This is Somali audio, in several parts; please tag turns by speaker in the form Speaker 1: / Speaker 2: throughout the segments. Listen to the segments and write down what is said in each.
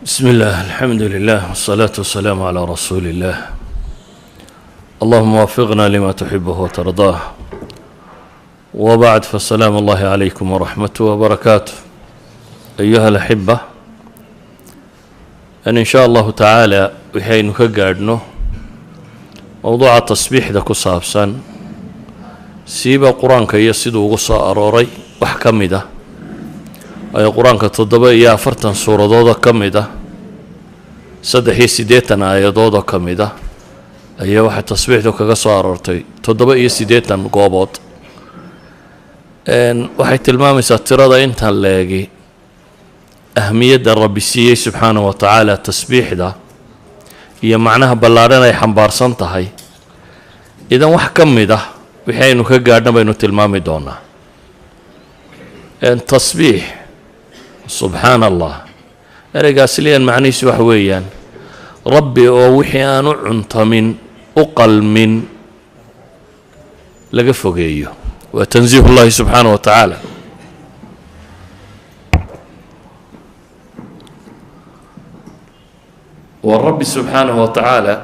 Speaker 1: بسم الله، الحمد لله، والصلاة والسلام على رسول الله. اللهم وفقنا لما تحبه وترضاه. وبعد، فالسلام الله عليكم ورحمته وبركاته أيها الأحبة. إن شاء الله تعالى waxaynu ka gaadhno mowduuca tasbiixda ku saabsan, siiba Qur-aanka iyo siduu ugu soo arooray wax ka mid ah ay Qur-aanka 47 suuradoodoo ka mid ah, 83 aayadoodoo ka mid ah ayaa waxay tasbiixdu kaga soo aroortay 87 goobood. Waxay tilmaamaysaa tirada intan leegi ahmiyadda Rabbi siiyey subxaanahu wa tacaala tasbiixda iyo macnaha ballaadhan ay xambaarsan tahay. Idan wax ka mid ah wixii aynu ka gaadhna baynu tilmaami doonaa. Tasbiix, subxaana Allah, ereygaas liyan macnihiisu waxa weeyaan Rabbi oo wixii aan u cuntamin, u qalmin, laga fogeeyo. Waa tansiih ullahi subxaanaه wa tacaala. Waa Rabbi subxaanahu wa tacaala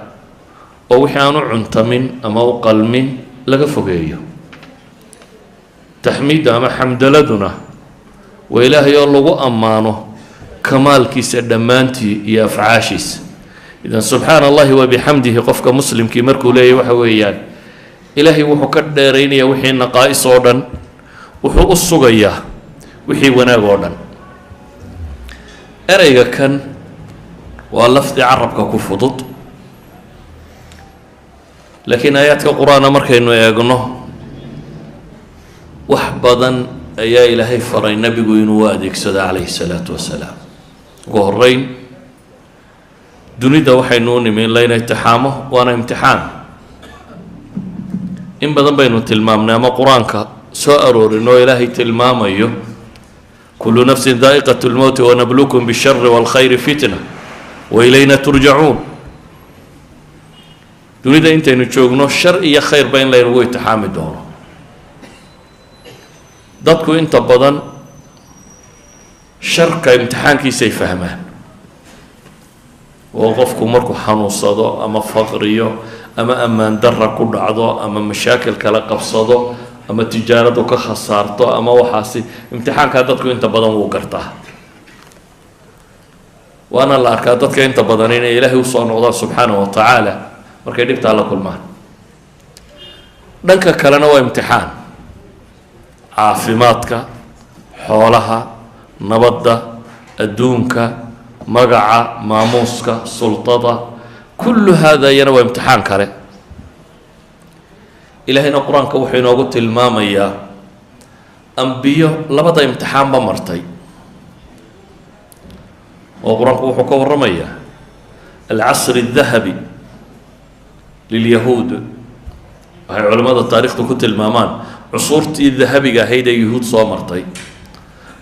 Speaker 1: oo wixii aan u cuntamin ama u qalmin laga fogeeyo. Taxmiidda ama xamdaladuna waa Ilaahay oo lagu ammaano kamaalkiisa dhammaantii iyo afcaashiisa. Idan subxaana Allahi wa bixamdihi qofka muslimkii markuu leeyahy, waxa weeyaan Ilaahay wuxuu ka dheeraynayaa wixii naqaa'is oo dhan, wuxuu u sugayaa wixii wanaag oo dhan. Ereyga kan waa lafdi carabka ku fudud, laakiin aayaadka Qur-aana markaynu eegno, wax badan ayaa Ilaahay faray nebigu inuu u adeegsado calayhi salaatu wasalaam. Ugu horeyn, dunida waxaynu u nimi in layna imtixaamo, waana imtixaan. In badan baynu tilmaamnay ama Qur-aanka soo aroorin oo Ilaahay tilmaamayo: kullu nafsin daa'iqat lmowti wanabluukum bishari waalkhayri fitna wa ilayna turjacuun. Dunida intaynu joogno shar iyo khayrba in laynagu imtixaami doono. Dadku inta badan sharka imtixaankiisay fahmaan, oo qofku markuu xanuunsado ama faqriyo ama ammaan darra ku dhacdo ama mashaakil kala qabsado ama tijaaradu ka khasaarto ama waxaasi, imtixaankaa dadku inta badan wuu gartaa, waana la arkaa dadka inta badan inay Ilaahay usoo noqdaan subxaanahu wa tacaala markay dhibtaa la kulmaan. Dhanka kalena waa imtixaan: caafimaadka, xoolaha, nabadda, adduunka, magaca, maamuuska, sultada, kullu hada iyana waa imtixaan kale. Ilaahayna Qur-aanka wuxuu inoogu tilmaamayaa ambiyo labada imtixaanba martay, oo Qur-aanku wuxuu ka warramayaa alcasr الdahabi lilyahuud. Waxay culimmada taarikhdu ku tilmaamaan cusuurtii dahabiga ahayd ee yuhuud soo martay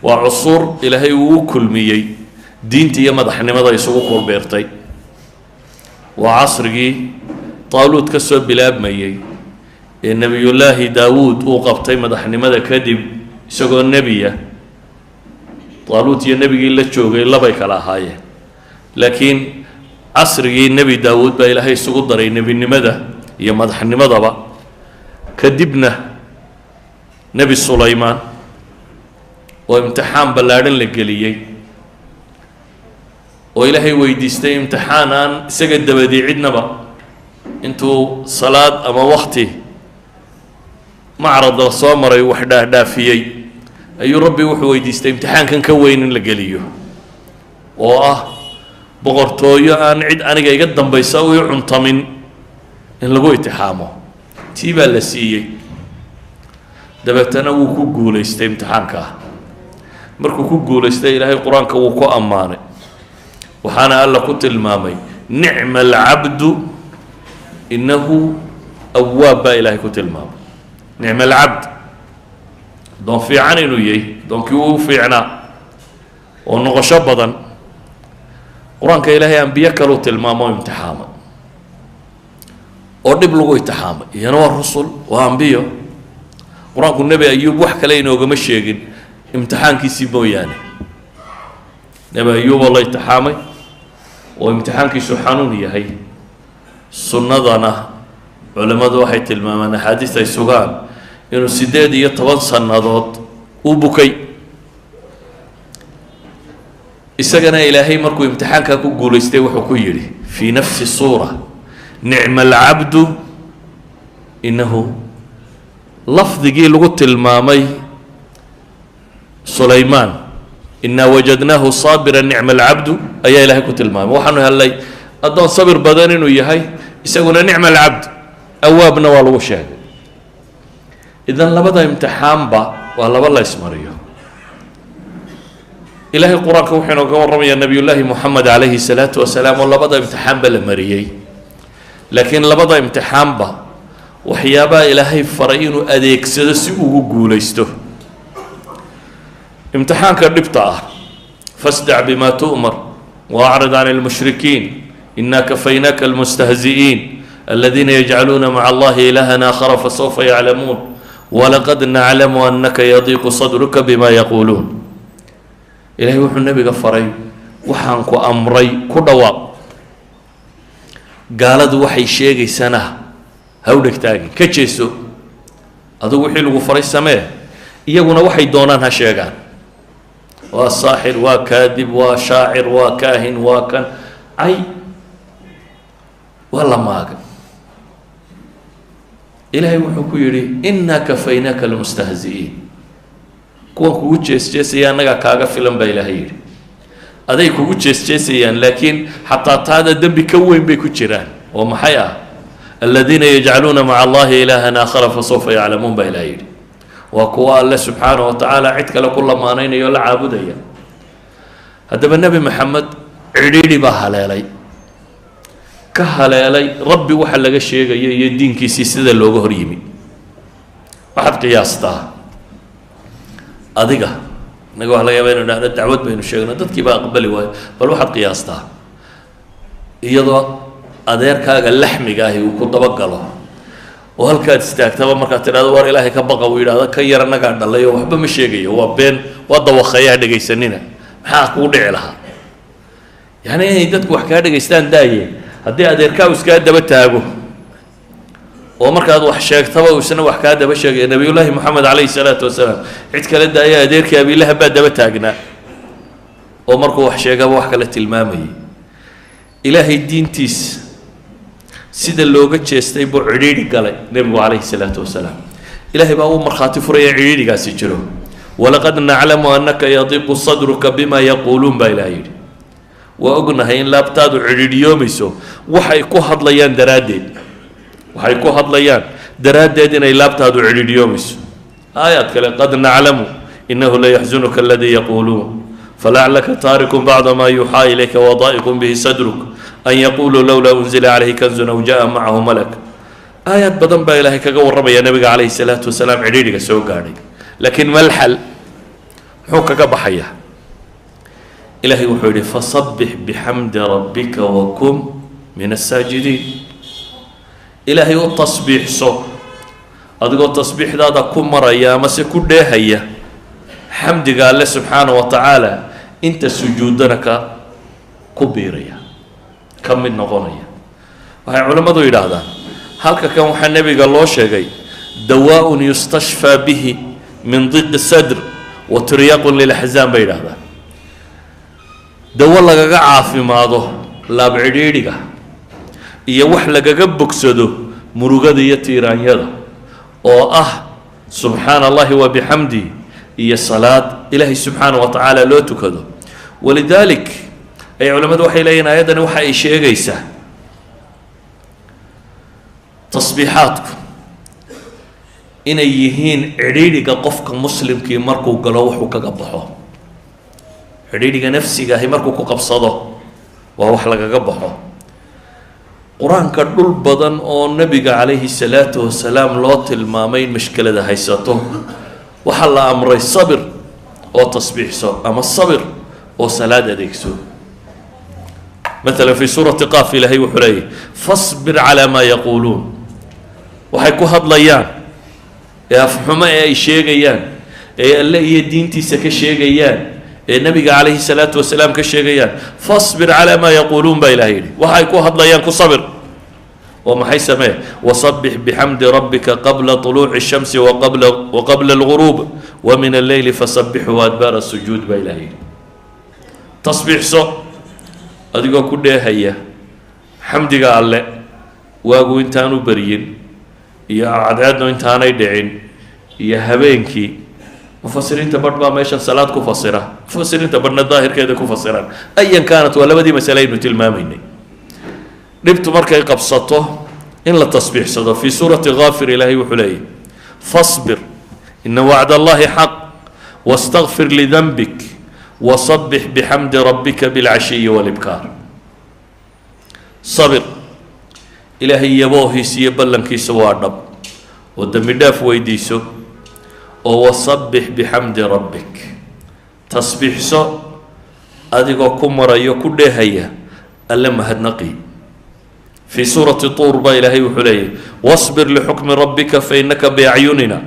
Speaker 1: waa cusuur Ilaahay uu u kulmiyey diinta iyo madaxnimada isugu kulbeertay. Waa casrigii Taaluud ka soo bilaabmayey ee Nebiyullaahi Daawuud uu qabtay madaxnimada kadib isagoo nebiya. Taaluud iyo nebigii la joogay labay kala ahaayeen, laakiin casrigii Nebi Daawuud baa Ilaahay isugu daray nebinimada iyo madaxnimadaba. Kadibna Nebi Sulaymaan oo imtixaan ballaadhan la geliyey, oo Ilaahay weydiistay imtixaan aan isaga dabadii cidnaba, intuu salaad ama wakti macrad la soo maray wax dhaafdhaafiyey ayuu Rabbi wuxuu weydiistay imtixaankan ka weyn in la geliyo, oo ah boqortooyo aan cid aniga iga dambaysa u i cuntamin in lagu itixaamo. Tii baa la siiyey, dabeetana wuu ku guulaystay imtixaankaa. Markuu ku guulaystay, Ilaahay Qur-aanka wuu ku ammaanay, waxaana Alla ku tilmaamay nicma alcabdu inahu awaab baa Ilaahay ku tilmaamay. Nicma alcabd, addoon fiican inuu yahay, addoonkii uu fiicnaa oo noqosho badan. Qur-aanka Ilaahay ambiye kaluu tilmaamo o imtixaamay oo dhib lagu itixaamay, iyana waa rusul, waa ambiyo. Qur-aanku Nebi Ayuub wax kale inoogama sheegin imtixaankiisii mooyaane. Nebi Ayuub oo la itixaamay Oo imtixaankiisu xanuun yahay. Sunnadana culimmadu waxay tilmaamaan, axaadiis ay sugaan, inuu 18 sannadood uu bukay. Isagana Ilaahay markuu imtixaankaa ku guulaystay wuxuu ku yidhi fii nafsi suura: "Nicma alcabdu innahu". Lafdigii lagu tilmaamay Sulaymaan, "Inaa wajadnaahu saabira, nicma alcabdu", ayaa Ilahay ku tilmaamay. Waxaanu helnay addoon sabir badan inuu yahay. Isaguna nicma alcabd, awaabna waa lagu sheegay. Idan labada imtixaanba waa laba la ismariyo. Ilaahay Qur-aanka wuxuu inooga warramayaa Nabiyullaahi Moxamed calayhi salaatu wasalaam oo labada imtixaanba la mariyey, laakiin labada imtixaanba waxyaabaha Ilaahay faray inuu adeegsado si ugu guulaysto imtixaanka dhibta ah: "Fasdac bima tu'mar waacrid can اlmushrikiin, ina kafaynaaka almustahzi'iin aladiina yajcaluuna maca Allahi ilahan aakhara fasawfa yaclamuun, walaqad naclamu anaka yadiiqu sadruka bima yaquuluun." Ilahay wuxuu nebiga faray: waxaan ku amray ku dhawaaq, gaaladu waxay sheegaysana ha u dhegtaagin, ka jeeso. Adigu wixii lagu faray samee, iyaguna waxay doonaan ha sheegaan. Waa saaxir, waa kaadib, waa shaacir, waa kaahin, waa kan cay, waa la maagay. Ilaahay wuxuu ku yidhi: "Inaa kafaynaaka almustahzi'iin." Kuwan kugu jees-jeesaya annagaa kaaga filan baa Ilaahay yidhi. Aday kugu jees-jeesayaan, laakiin xataa taada dembi ka weyn bay ku jiraan, oo maxay ah? "Aladiina yajcaluuna maca Allahi ilaahan aakhara fasawfa yaclamuun" baa Ilahay yidhi. Waa kuwa Alle subxaanahu wa tacaala cid kale ku lamaanaynaya oo la caabudaya. Haddaba Nebi Maxamed cidhiidhi baa haleelay, ka haleelay Rabbi waxa laga sheegayo iyo diinkiisii sida looga hor yimi. Waxaad qiyaastaa adiga, innaga waxa laga yaba inu idhahno dacwad baynu sheegno, dadkii baa aqbali waayo. Bal waxaad qiyaastaa iyadoo adeerkaaga laxmiga ahi uu ku dabagalo oo halkaad istaagtaba markaad tidhahdo "War Ilaahay ka baqa" uu yidhahdo "Kan yar annagaa dhalay oo waxba ma sheegayo, waa been, waa dawaqeeyaha, dhegaysanina." Maxaa kugu dhici lahaa? Yani inay dadku wax kaa dhegaystaan daaye, haddii adeerkaa uu iskaa daba taago oo markaad wax sheegtaba uu isna wax kaa daba sheegaya. Nabiyullaahi Moxamed calayhi salaatu wasalaam cid kale daaya, adeerkii Abiilahab baa daba taagnaa oo markuu wax sheegaba wax kale tilmaamayay. Ilaahay diintiis sida looga jeestay buu cidhiidhi galay nebigu calayhi salaatu wasalaam. Ilaahay baa uu markhaati furaya in cidhiidhigaasi jiro. "Walaqad naclamu annaka yadiiqu sadruka bima yaquuluun" baa Ilahay yidhi. Waa ognahay in laabtaadu cidhiidhiyoomayso waxay ku hadlayaan daraaddeed, waxay ku hadlayaan daraaddeed inay laabtaadu cidhiidhiyoomayso. Aayaad kale: "Qad naclamu inahu layaxzunuka aladii yaquuluun, falaclaka taarikun bacda ma yuuxaa ilayka wadaa'iqun bihi sadruk an yaquluu lowlaa unzila calayhi kanzun aw jaءa macahu malak." Aayaad badan baa Ilaahay kaga warramaya nabiga calayhi salaatu wasalaam cidhiidhiga soo gaadhay. Laakiin malxal muxuu kaga baxayaa? Ilaahay wuxuu yidhi: "Fasabbix bixamdi rabbika wakun min asaajidiin." Ilaahay u tasbiixso adigoo tasbiixdaada ku maraya amase ku dheehaya xamdiga Alle subxaana wa tacaala, inta sujuudana ka ku biiraya, ka mid noqonaya. Waxay culimmadu yidhaahdaan halka kan waxaa nebiga loo sheegay dawaaءun yustashfaa bihi min diqi sadr wa tiryaaqun lilaxzaan bay yidhahdaan, dawo lagaga caafimaado laab cidhiidhiga iyo wax lagaga bogsado murugada iyo tiiraanyada, oo ah subxaana Allahi wa bixamdi iyo salaad Ilaahay subxaana wa tacaala loo tukado. Walidaalik ay culimmadu waxay leeyihin aayaddani waxa ay sheegaysaa tasbiixaadku inay yihiin cidhiidhiga qofka muslimkii markuu galo wuxuu kaga baxo. Cidhiidhiga nafsiga ahi markuu ku qabsado waa wax lagaga baxo. Qur-aanka dhul badan oo nebiga calayhi salaatu wasalaam loo tilmaamay in mashkelada haysato, waxaa la amray sabir oo tasbiixso ama sabir oo salaad adeegso. Maala fi suurati Qaaf Ilaahay wuxuu leeyahy: "Fasbir calaa maa yaquuluun." Waxay ku hadlayaan ee afxumo ee ay sheegayaan, ee Alle iyo diintiisa ka sheegayaan, Ee Nabiga calayhi salaatu wasalaam ka sheegayaan, "Fasbir calaa maa yaquuluun" baa Ilahay yidhi. Waxay ku hadlayaan ku sabir oo maxay samee? "Wasabbix bixamdi rabbika qabla طuluuci الshamsi waqabla alguruub, wa min alleyli fasabbixhu adbaara sujuud" baa Ilahay yidhi. Tasbiixso adigoo ku dheehaya xamdiga Alle waagu intaanu beryin iyo cadceednu intaanay dhicin iyo habeenkii. Mufasiriinta badh baa meeshan salaad ku fasira, mufasiriinta badhna daahirkeeda ku fasiraan. Ayan kaanat, waa labadii masale aynu tilmaamaynay, dhibtu markay qabsato in la tasbiixsado. Fii suurati Gaafir Ilaahay wuxuu leeyahy: "Fasbir ina wacd Allahi xaq, wastakfir lidanbik, wasabbix bixamdi rabbika bilcashiyi walibkaar." Sabir, Ilaahay yaboohiisa iyo ballankiisa waa dhab, oo dembi dhaaf weydiiso, oo wasabbix bixamdi rabbik, tasbiixso adigoo ku marayo, ku dheehaya Alle mahadnaqi. Fii suurati Tuur baa Ilaahay wuxuu leeyahy: "Wasbir lixukmi rabbika fainaka biacyunina,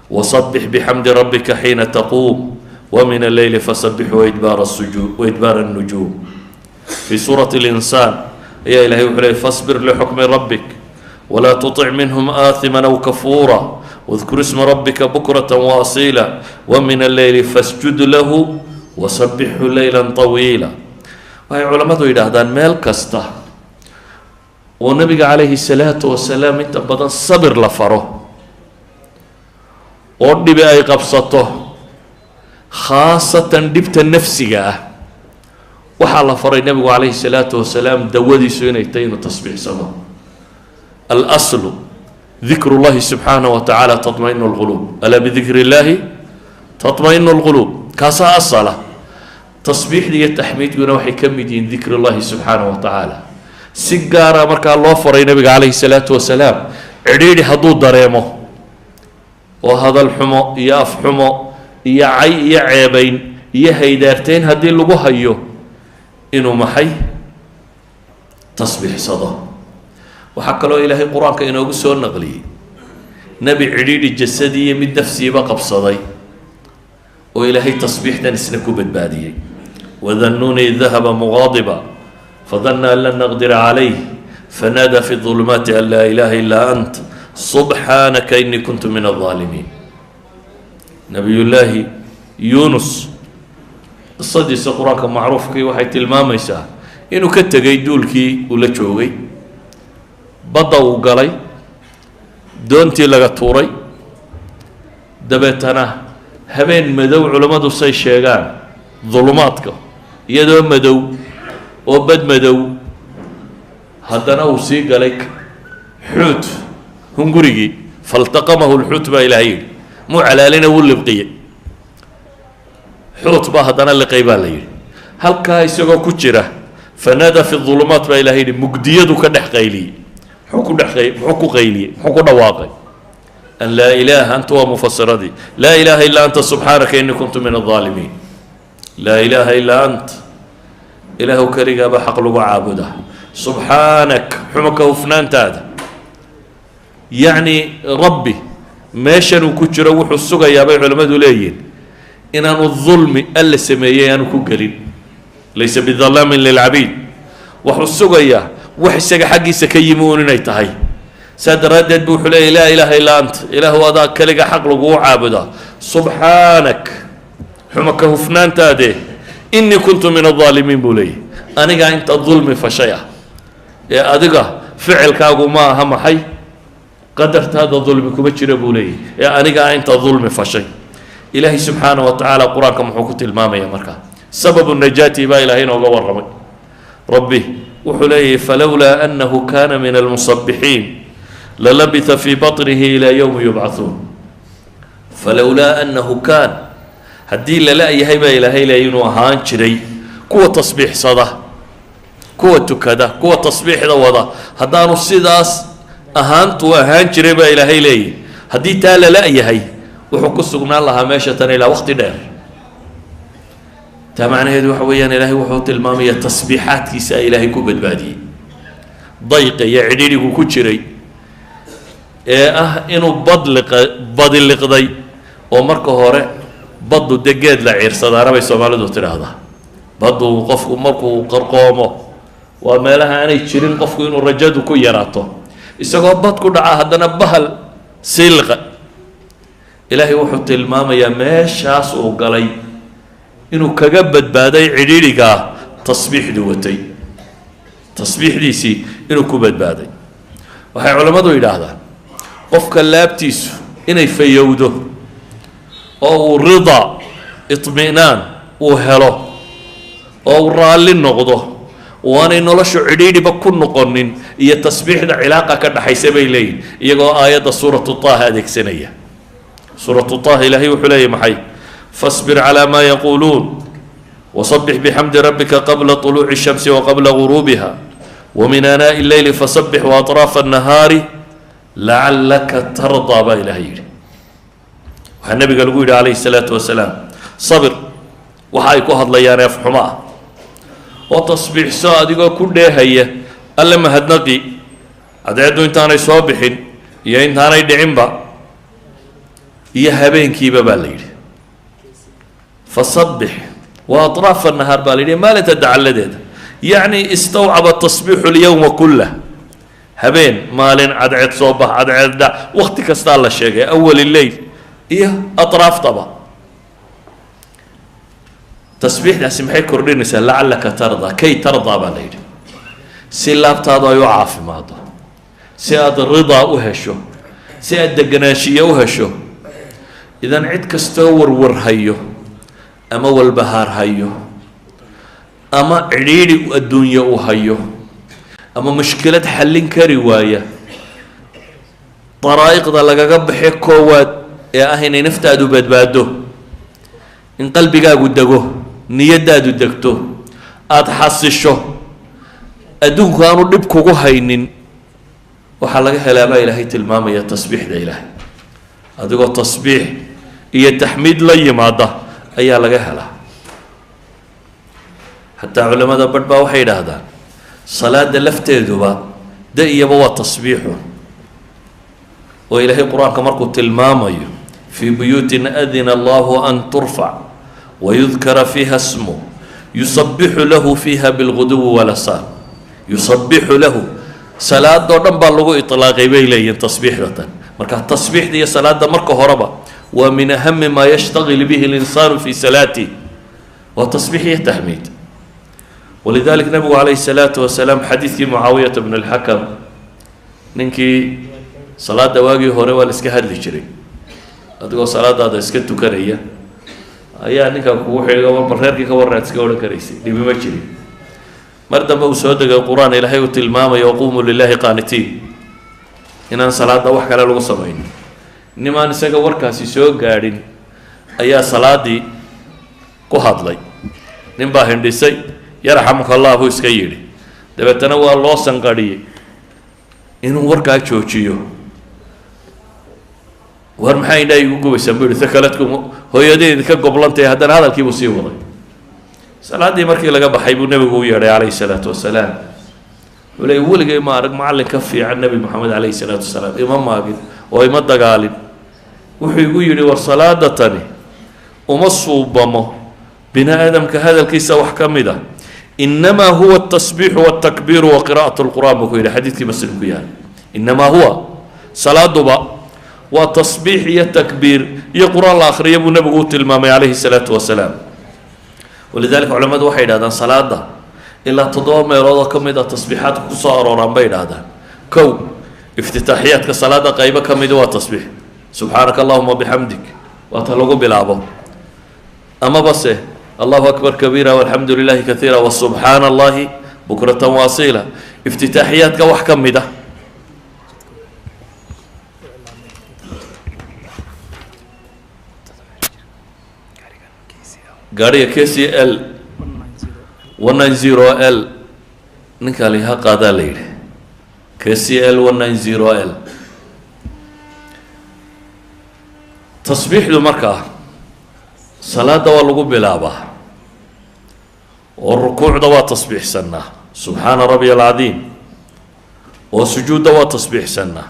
Speaker 1: wasabbix bixamdi rabbika xiina taquum, wa min alleyli fasabbixhu waidbaara sujuud waidbaara الnujuum." Fii suurati linsaan ayaa Ilahay wuxuu leeyay: "Fasbir lixukmi rabbik, walaa tutic minhum aathima aw kafuura, wadkur isma rabbika bukrata waasiila, wa min alleyli fasjud lahu wasabbixhu leyla طawiila." Waxay culammadu yidhaahdaan, meel kasta oo Nabiga calayhi salaatu wasalaam inta badan sabir la faro oo dhibi ay qabsato, khaasatan dhibta nafsiga ah, waxaa la faray Nebigu calayhi salaatu wasalaam dawadiisu inay tahay inuu tasbiixsado. Alaslu dikru llahi subxaanaه wa tacaala taطmainu اlquluub, alaa bidikri اllahi taطmainu اlquluub. Kaasaa asala. Tasbiixda iyo taxmiidkuna waxay ka mid yihiin dikri llahi subxaanaه wa tacaala. Si gaara markaa loo faray Nabiga calayhi salaatu wasalaam, cidhiidhi hadduu dareemo oo hadal xumo iyo af xumo iyo cay iyo ceebayn iyo haydaarteyn haddii lagu hayo, inuu maxay? Tasbiixsado. Waxaa kaloo Ilaahay Qur-aanka inoogu soo naqliyey nebi cidhiidhi jasadii iyo mid nafsiiba qabsaday oo Ilaahay tasbiixdan isna ku badbaadiyey: "Wadannuuni id dahaba mugaadiba fadana an lan naqdira calayh, fanaada fi ظulumaati an laa ilaha ilaa ant, subxaanaka inii kuntu min الظaalimiin." Nabiyullaahi Yunus qisadiisa Qur-aanka macruufkii waxay tilmaamaysaa inuu ka tegay duulkii uu la joogay, badda uu galay, doontii laga tuuray, dabeetana habeen madow, culammadu say sheegaan dulumaadka, iyadoo madow oo bad madow, haddana uu sii galay xuut, hungurigii. "Faltaqamahu lxuut" baa Ilahay yidhi. Muu calaalina, wuu libqiyey, xuut baa haddana liqay baa la yidhi. Halkaa isagoo ku jira, "fanaada fi ulumaat" baa Ilahay yidhi, mugdiyadu ka dhex qayliyey. Muxuu ku dhex, muxuu ku qayliyey, muxuu ku dhawaaqay? "An laa ilaha anta", waa mufasiradii, "laa ilaha illaa anta, subxaanaka inii kuntu min الظaalimiin." Laa ilaaha illaa ant, Ilaahu keligaaba xaq lagu caabuda, subxaanak, xumo ka hufnaantaada. Yacni Rabbi meeshan uu ku jiro wuxuu sugayaa, bay culimmadu leeyihin, inaanu dulmi Alla sameeyey aanu ku gelin, laysa bidalaamin lilcabiid. Wuxuu sugayaa wax isaga xaggiisa ka yimi uun inay tahay. Saa daraaddeed bu wuxuu leeyay: "Laa ilaaha illaa ant, Ilaahu adaa keliga xaq laguu caabudaa, subxaanak, xumo ka hufnaantaade, inii kuntu min aldaalimiin" buu leeyahy. Anigaa inta dulmi fashay ah ee adiga ficilkaagu ma aha, maxay, qadartaada dulmi kuma jira, buu leeyahy, ee anigaa inta dulmi fashay. Ilaahay subxaana wa tacaala Qur-aanka muxuu ku tilmaamaya markaa? Sababu najaati baa Ilahay inooga warramay. Rabbi wuxuu leeyahy: "Falowlaa anahu kana min almusabixiin lalabitha fii baطnihi ilaa yowmi yubcahuun." Falowlaa anahu kaan, haddii lala yahay baa Ilaahay leeyay, inuu ahaan jiray kuwa tasbiixsada, kuwa tukada, kuwa tasbiixda wada, haddaanu sidaas ahaantuu ahaan jiray, baa Ilaahay leeyahy, haddii taa lala yahay, wuxuu ku sugnaan lahaa meesha tan ilaa waqti dheer. Taa macnaheedu waxa weeyaan, Ilaahay wuxuu tilmaamaya tasbiixaadkiisa Ilaahay ku badbaadiyey dayqa iyo cidhidhigu ku jiray ee ah inuu badliqa badiliqday oo marka hore Baddu dee geed la ciirsadaana bay Soomaalidu tidhaahdaa. Baddu qofku markuu qarqoomo waa meelaha aanay jirin qofku inuu rajadu ku yaraato, isagoo bad ku dhaca haddana bahal siiliqa. Ilaahay wuxuu tilmaamayaa meeshaas uu galay inuu kaga badbaaday cidhiidhigaa tasbiixdu watay, tasbiixdiisii inuu ku badbaaday. Waxay culammadu yidhaahdaan qofka laabtiisu inay fayowdo oo uu rida itmi'naan uu helo oo uu raalli noqdo oo aanay noloshu cidhiidhiba ku noqonin iyo tasbiixda cilaaqa ka dhaxaysa bay leeyihin, iyagoo aayadda suuratu Taaha adeegsanaya. Suuratu Taaha Ilaahay wuxuu leeyahy maxay? Fasbir calaa maa yaquuluun wasabbix bixamdi rabbika qabla طuluuci الshamsi waqabla guruubiha wamin aanaa'i اlleyli fasabbix waaطraafa الnahaari lacallaka tardaa baa Ilahay yidhi. Waxaa nabiga lagu yidhi calayhi الsalaatu wasalaam, sabir waxa ay ku hadlayaan eefxumo ah oo tasbiixso adigoo ku dheehaya Alle mahadnaqi, cadceeddu intaanay soo bixin iyo intaanay dhicinba iyo habeenkiiba baa la yidhi. Fasabbix wa aطraafa nahaar baa la yidhi, maalinta dacalladeeda. Yacni istawcaba tasbiixu lyowma kullah, habeen, maalin, cadceed soo bax, cadceed dhac, wakti kastaa la sheegay, awal leyl iyo atraaftaba. Tasbiixdaasi maxay kordhinaysaa? Lacallaka tardaa, kay tardaa baa la yidhi, si laabtaadu ay u caafimaado, si aada ridaa u hesho, si aada deganaanshiye u hesho. Idan cid kastoo warwar hayo ama walbahaar hayo ama cidhiidhi adduunye u hayo ama mushkilad xallin kari waaya, daraa'iqda lagaga baxe koowaad ee ah inay naftaadu badbaado, in qalbigaagu dego, niyaddaadu degto, aada xasisho, adduunku aanu dhib kugu haynin, waxaa laga helaa baa Ilaahay tilmaamaya tasbiixda Ilaahay. Adigoo tasbiix iyo taxmiid la yimaada ayaa laga helaa. Xataa culimada badh baa waxay yidhaahdaan salaada lafteeduba da iyaba waa tasbiixu, oo Ilaahay qur-aanka markuu tilmaamayo fii buyuutin adina Allahu an turfac wayudkara fiiha smu yusabixu lahu fiiha bilguduwi walasaal. Yusabixu lahu, salaadoo dhan baa lagu itlaaqay bay leeyihin tasbiixdatan. Marka tasbiixda iyo salaada marka horeba waa min ahami maa yashtagil bihi linsaanu fi salaatih, waa tasbiix iyo taxmiid. Walidalik nabigu calayhi salaatu wasalaam xadiidkii Mucaawiyata bn اlxakam, ninkii salaada waagii hore waa la iska hadli jiray, adigoo salaadaada iska tukanaya ayaa ninka kugu xiga warba reerkii ka warran aad iska odhan karaysay, dhibima jirin. Mar dambe uu soo degay qur-aan Ilaahay uu tilmaamayo waqumuu lilahi qaanitiin, inaan salaada wax kale lagu samaynin. Nimaan isaga warkaasi soo gaadhin ayaa salaadii ku hadlay. Nin baa hindhisay, yarxamuka Allah buu iska yidhi. Dabeetana waa loo sanqadhiyey inuu warkaa joojiyo. War maxaa indhaha igu gubaysaan buu yihi, thakaladkum hooyadii idinka goblantay. Haddana hadalkiibuu sii waday. Salaaddii markii laga baxay buu nebigu u yeedhay calayhi salaatu wasalaam. Wuxuu leey, weligay ma arag macallin ka fiican Nebi Moxamed calayhi salaatu wasalaam, ima maagin oo ima dagaalin. Wuxuu igu yidhi, war salaada tani uma suubamo bini aadamka hadalkiisa wax ka mid a, inamaa huwa atasbiixu waltakbiiru wa qira'at lqur'aan buu ku yidhi. Xadiidkii Muslim ku yahay, inamaa huwa, salaaduba waa tasbiix iyo takbiir iyo qur-aan la akhriyo buu nebigu u tilmaamay calayhi salaatu wasalaam. Walidalika culamadu waxay yidhahdaan salaada ilaa 7 meelood oo ka mid a tasbiixaadka kusoo arooraan bay yidhahdaan. Kow, iftitaaxiyaadka salaada qaybo ka midi waa tasbiix, subxaanaka allahuma bixamdik waa ta lagu bilaabo, amaba se allahu akbar kabiira walxamdu lilahi kaiira wasubxaana allahi bukratan waasiila, iftitaaxiyaadka wax ka mid a. Gaadhiga KCL 190 L ninkaa liha qaadaa la yidhi, KCL 190 L. Tasbiixdu markaa salaada waa lagu bilaabaa oo rukuucda waa tasbiixsanaa, subxaana rabbiy alcadiim, oo sujuudda waa tasbiixsanaa,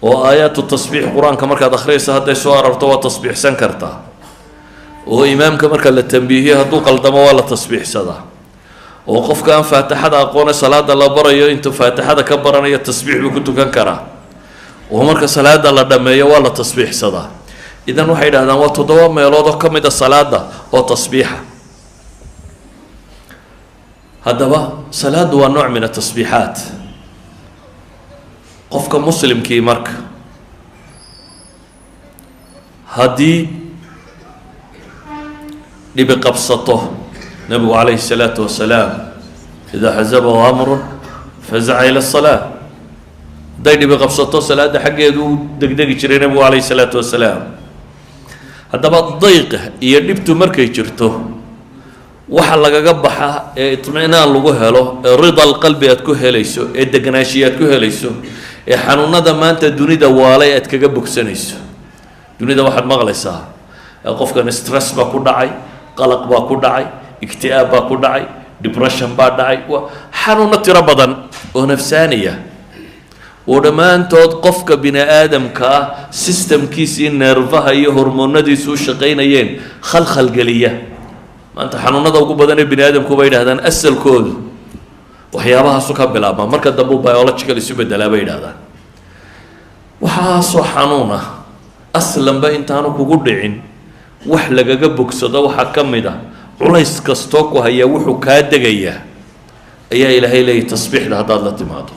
Speaker 1: Oo aayaatu tasbiix Qur-aanka markaad akhriyayso hadday soo ararto, waa tasbiixsan kartaa. Oo imaamka marka la tambiihiyo hadduu qaldamo, waa la tasbiixsadaa. Oo qofka aan Faatixada aqoone salaada la barayo, intuu Faatixada ka baranayo tasbiix buu ku tukan karaa. Oo marka salaada la dhammeeyo waa la tasbiixsadaa. Idan waxay yidhahdaan waa 7 meelood oo ka mid a salaada oo tasbiixa. Haddaba salaaddu waa nooc min atasbiixaat. Qofka muslimkii marka haddii dhibi qabsato, Nebigu calayhi الsalaatu wasalaam إذا حزبه أمر فزع إلى الصلاة, hadday dhibi qabsato salaadda xaggeedu u degdegi jiray Nebigu calayhi الsalaatu wasalaam. Haddaba dayqa iyo dhibtu markay jirto, waxa lagaga baxa ee itminaan lagu helo, ee رضا القلب aad ku helayso, ee deganaanshiya aad ku helayso, ee xanuunada maanta dunida waalay aad kaga bogsanayso. Dunida waxaad maqlaysaa qofkan stress baa ku dhacay, qalaq baa ku dhacay, ikti'aab baa ku dhacay, depression baa dhacay, xanuuno tiro badan oo nafsaaniya oo dhammaantood qofka bini aadamka ah systemkiisii neerfaha iyo hormoonadiisu u shaqaynayeen khalkhal geliya. Maanta xanuunada ugu badan ee bini aadamku bay yidhahdaan asalkoodu waxyaabahaasu ka bilaabmaa, marka dambe u biological isu bedelaa bay yidhahdaan. Waxaasoo xanuun ah aslanba intaanu kugu dhicin wax lagaga bogsado waxaa ka mid ah, culays kastoo ku hayaa wuxuu kaa degayaa ayaa Ilaahay leeyahy tasbiixda haddaad la timaado.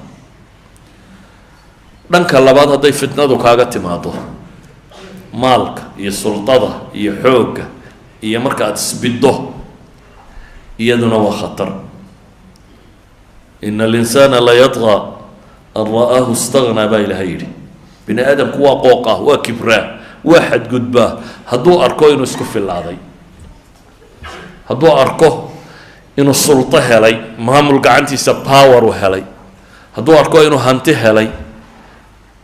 Speaker 1: Dhanka labaad, hadday fitnadu kaaga timaado maalka iyo sultada iyo xoogga iyo marka aada isbiddo, iyaduna waa khatar. إن الإنسان ليطغى أن رآه استغنى baa Ilahay yidhi. Bini aadamku waa qooqa, waa kibraa, waa xadgudbaa hadduu arko inuu isku filaaday, hadduu arko inuu sulto helay, maamul gacantiisa power u helay, hadduu arko inuu hanti helay.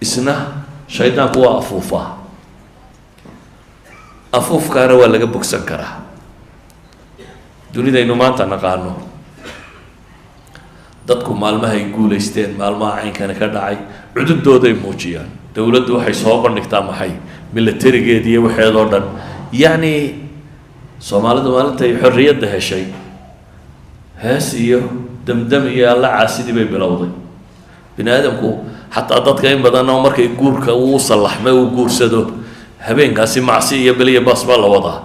Speaker 1: Isna shaydaanku waa afuufaa. Afuufkaana waa laga bogsan karaa. Dunidaynu maanta naqaano, dadku maalmahay guulaysteen, maalmaha caynkani ka dhacay, cududooday muujiyaan. Dowladdu waxay soo bandhigtaa maxay militarigeedi iyo waxeedoo dhan. Yacni Soomaalidu maalintay xorriyadda heshay, hees iyo damdam iyo Alla caasidii bay bilowday. Bini aadamku xataa dadka in badan oo markay guurka uu sallaxmay, uu guursado, habeenkaasi macsi iyo beliya baas baa la wadaa.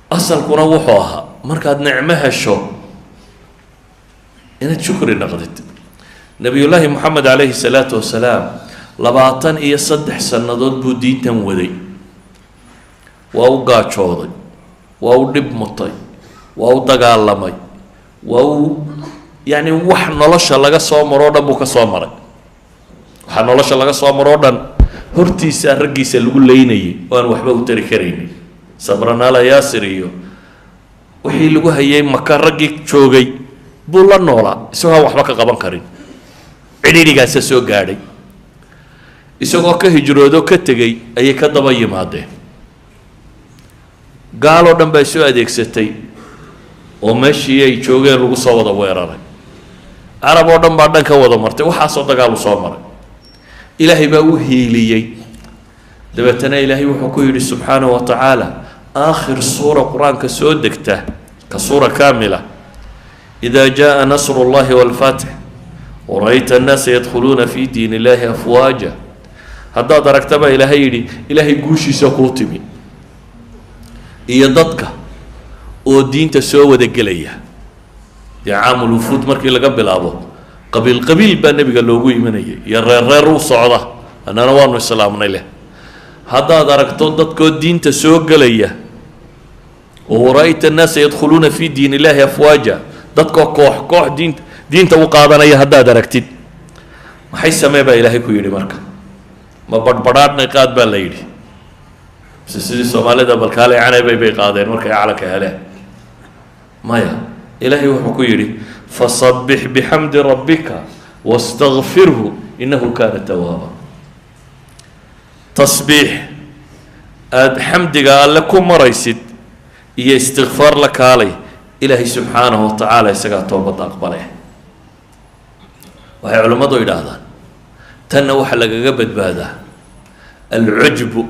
Speaker 1: Asalkuna wuxuu ahaa markaad nicmo hesho inaad shukri naqdid. Nabiyullaahi Moxamed calayhi salaatu wasalaam 23 sannadood buu diintan waday. Waa u gaajooday, waa u dhib mutay, waa u dagaalamay, waa u yacni wax nolosha laga soo maroo dhan buu ka soo maray. Waxaa nolosha laga soo maroo dhan hortiisa raggiisa lagu leynayay oo aan waxba u tari karaynin. Sabranaala Yaasir iyo wixii lagu hayay Maka raggii joogay buu la noolaa isagoo aan waxba ka qaban karin. Cidhiidhigaasa soo gaadhay. Isagoo ka hijroodo ka tegey ayay ka daba yimaadeen. Gaaloo dhan baa soo adeegsatay oo meeshii ay joogeen lagu soo wada weeraray. Carab oo dhan baa dhan ka wada martay. Waxaasoo dagaalu soo maray, Ilaahay baa u hiiliyey. Dabeetana Ilaahay wuxuu ku yidhi subxaanahu wa tacaala aakhir suura Qur-aanka soo degta ka suura kaamila: إذا جاء نصر الله والفتح ورأيت الناس يدخلون في دين الله أفواجا. Haddaad aragta baa Ilaahay yidhi, Ilaahay guushiisa kuu timi iyo dadka oo diinta soo wada gelaya. Dee caamul wufuud markii laga bilaabo, qabiil qabiil baa Nebiga loogu imanayay iyo reer reer u socda, annana waanu islaamnay leh. Haddaad aragto dadkoo diinta soo gelaya oo ورأيت الناس يدخلون في دين الله أفواجا, dadkoo koox koox diinta u qaadanaya haddaad aragtid, maxay samee baa Ilaahay ku yidhi? Marka ma badhbadhaadhnay qaad baa la yidhi, mise sidii Soomaalida balkaale canaybay bay qaadeen markay calanka heleen? Maya, Ilaahay wuxuu ku yidhi: فسبح بحمد ربك واستغفره إنه كان توابا. Tasbiix aada xamdiga Alle ku maraysid iyo istikfaar la kaalay. Ilaahay subxaanahu wa tacaala isagaa toobadda aqbale. Waxay culimmadu yidhaahdaan Tanna waxaa lagaga badbaadaa alcujbu,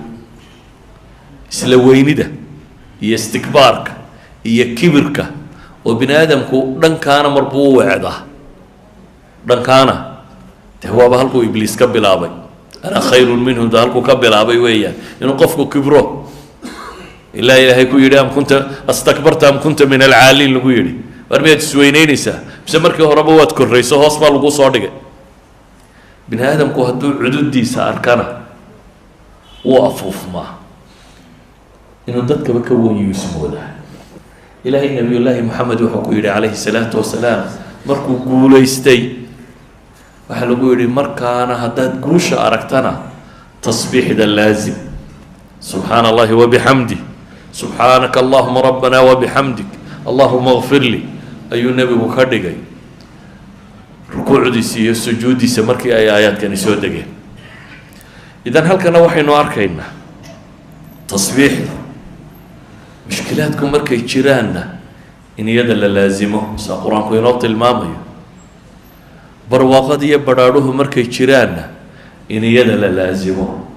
Speaker 1: isla weynida iyo istikbaarka iyo kibirka, oo bini aadamku dhankaana marbuu u weecdaa, dhankaana dee waaba halkuu Ibliis ka bilaabay, "Ana khayrun minhum", da halkuu ka bilaabay weeyaan inuu qofku kibro, ilaa Ilaahay ku yidhi, "Am kunta astakbarta am kunta min alcaaliin?" lagu yidhi. War miyaad isweyneynaysaa mise markii horeba waad korrayso, hoos baa lagu soo dhigay? Bini aadamku hadduu cududiisa arkana wuu afuufmaa, inuu dadkaba ka wenyu ismoodaa. Ilaahay Nabiyullaahi Moxamed wuxuu ku yidhi calayhi salaatu wasalaam markuu guulaystay, waxaa lagu yidhi, markaana haddaad guusha aragtana tasbiixda laazim: "Subxaana Allahi wabixamdih, subxaanaka Allahuma rabbana wabixamdik, allahuma kfir li", ayuu nebigu ka dhigay rukuucdiisa iyo sujuuddiisa markii ay aayaadkani soo degeen. Idan halkana waxaynu arkaynaa tasbiixda mushkilaadku markay jiraanna in iyada la laasimo, saa Qur-aanku inoo tilmaamayo, barwaaqada iyo badhaadhuhu markay jiraanna in iyada la laasimo.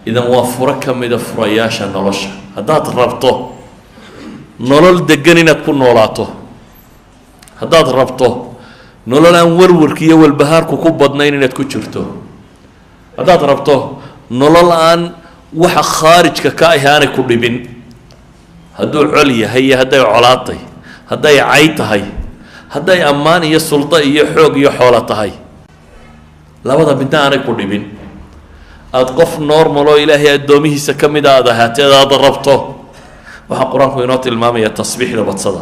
Speaker 1: Idan waa furo ka mida furayaasha nolosha. Haddaad rabto nolol degan inaad ku noolaato, haddaad rabto nolol aan warwarka iyo walbahaarku ku badnayn inaad ku jirto, haddaad rabto nolol aan waxa khaarijka ka ahi aanay ku dhibin, hadduu col yahay iyo hadday colaatay, hadday cay tahay, hadday ammaan iyo suldo iyo xoog iyo xoolo tahay, labada midna aanay ku dhibin, aada qof normal oo Ilaahay addoomihiisa ka mida aada ahaateed aada rabto, waxaa Qur-aanku inoo tilmaamaya tasbiixda badsada.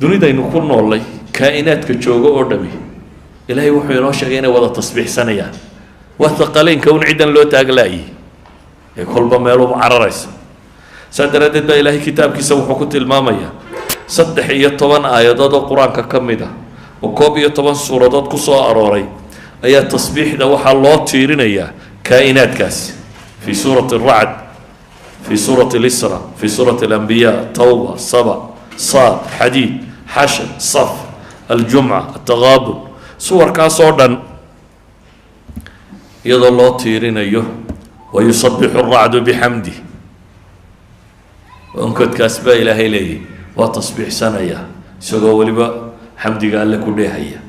Speaker 1: Dunidaynu ku noolay kaa-inaadka joogo oo dhami, Ilaahay wuxuu inoo sheegay inay wada tasbiixsanayaan. Waa thaqaleynka un ciddan loo taaglaayay ee kolba meeluba cararaysa. Saa daraaddeed baa Ilaahay kitaabkiisa wuxuu ku tilmaamayaa 13 aayadood oo Qur-aanka ka mid ah oo 11 suuradood ku soo arooray ayaa tasbiixda waxaa loo tiirinayaa kaa-inaadkaasi: fi suurati Aracd, fi suurati Alisra, fi suurati Alambiya, Tawba, Saba, Saad, Xadiid, Xashr, Saf, Aljumca, Ataqaabun. Suwarkaas oo dhan iyadoo loo tiirinayo "Wayusabixu aracdu bixamdih", onkodkaas baa Ilaahay leeyahy waa tasbiixsanaya isagoo weliba xamdiga Alle ku dheehaya.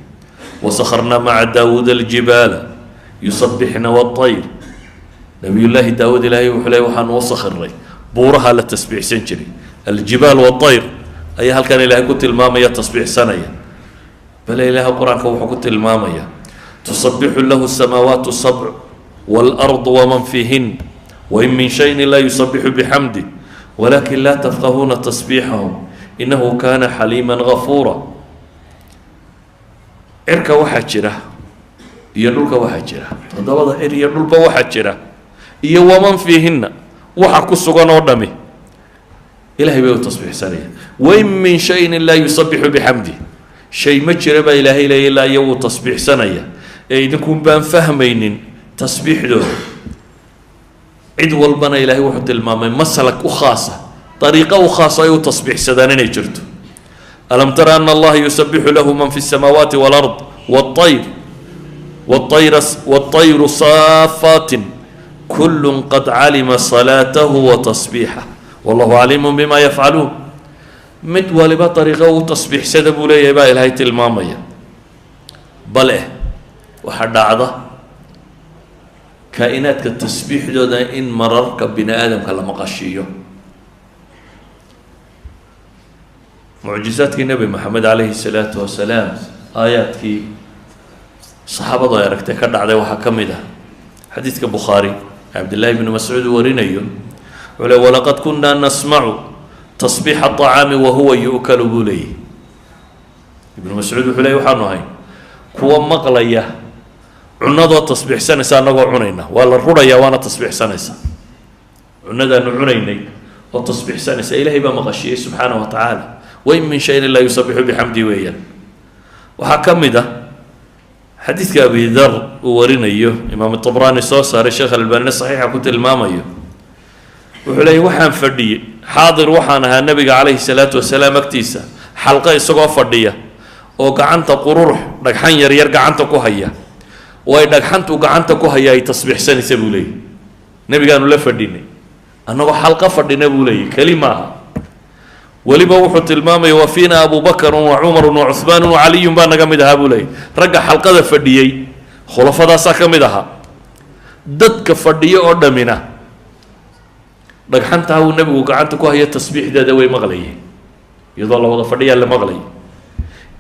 Speaker 1: "Wasakharnaa maca Daawuud aljibaala yusabixna waطayr". Nabiyullaahi Daawuud Ilaahay wuxuu leey waxaanu u sakhiray buuraha la tasbiixsan jiray. Aljibaal waطayr ayaa halkan Ilaahay ku tilmaamaya tasbiixsanaya. Bale Ilaahay Qur-aanka wuxuu ku tilmaamaya "Tusabixu lahu samaawaat sabc wاlأrض waman fiihin wain min shayin laa yusabixu bixamdih walakin laa tafqahuuna tasbiixahum inahu kana xaliima gafuura". Cirka waxaa jira iyo dhulka waxaa jira, toddobada cir iyo dhulba waxaa jira iyo waman fiihinna, waxa ku sugan oo dhami Ilahay bay u tasbiixsanaya. "Wain min shayin laa yusabixu bixamdih", shay ma jira baa Ilaahay leeya ilaa iyo wuu tasbiixsanaya, ee idinkun baan fahmaynin tasbiixdooda. Cid walbana Ilaahay wuxuu tilmaamay maslak u khaasa, dariiqo u khaasa ay u tasbiixsadaan inay jirto. "Alam tara ana Allaha yusabixu lahu man fi الsamaawaati wاlard wاطayr wاطayru saafaatin kul qad calima salaatahu wa tasbiixah wallahu caliimu bima yafcaluun". Mid waliba dariiqo u tasbiixsada buu leeyahay baa Ilaahay tilmaamaya. Bale waxaa dhacda kaa-inaadka tasbiixdooda in mararka bini aadamka la maqashiiyo. Mucjizaadkii Nebi Moxamed calayhi salaatu wasalaam, aayaadkii saxaabadu ay aragtay ka dhacday waxaa ka mid ah xadiidka Bukhaari Cabdillahi bnu Mascuud uu warinayo. Wuxuu le "Walaqad kunaa nasmacu tasbiixa aطacaami wahuwa yu'kalu", buu leeyahy Ibnu Mascuud. Wuxuu ley waxaanu ahayn kuwa maqlaya cunadoo tasbiixsanaysa annagoo cunayna. Waa la rurayaa waana tasbiixsanaysa, cunadaanu cunaynay oo tasbiixsanaysa Ilahay baa maqashiyey subxaana wa tacaala. "Wain min shayin laa yusabixu bixamdi" weeyaan. Waxaa ka mid ah xadiidka Abi Dar uu warinayo, Imaam Tabraani soo saaray, Sheekh Albanina saxiixa ku tilmaamayo. Wuxuu leeyay waxaan fadhiyey, xaadir waxaan ahaa Nebiga calayhi salaatu wasalaam agtiisa xalqo isagoo fadhiya Oo gacanta qururux dhagxan yaryar gacanta ku haya oo ay dhagxantu gacanta ku haya ay tasbiixsanaysa buu leeyahy. Nebigaanu la fadhinay annagoo xalqa fadhina buu leeyahy, keli maaha. Weliba wuxuu tilmaamaya wa fiina Abubakrun wa Cumarun wa Cuhmaanun wa Caliyun baa naga mid ahaa buu leeyahy. Ragga xalqada fadhiyey khulafadaasaa ka mid ahaa. Dadka fadhiyo oo dhamina dhagxantaa uu nebigu gacanta ku hayo tasbiixdeeda way maqlayeen, iyadoo la wada fadhiyaa la maqlayay.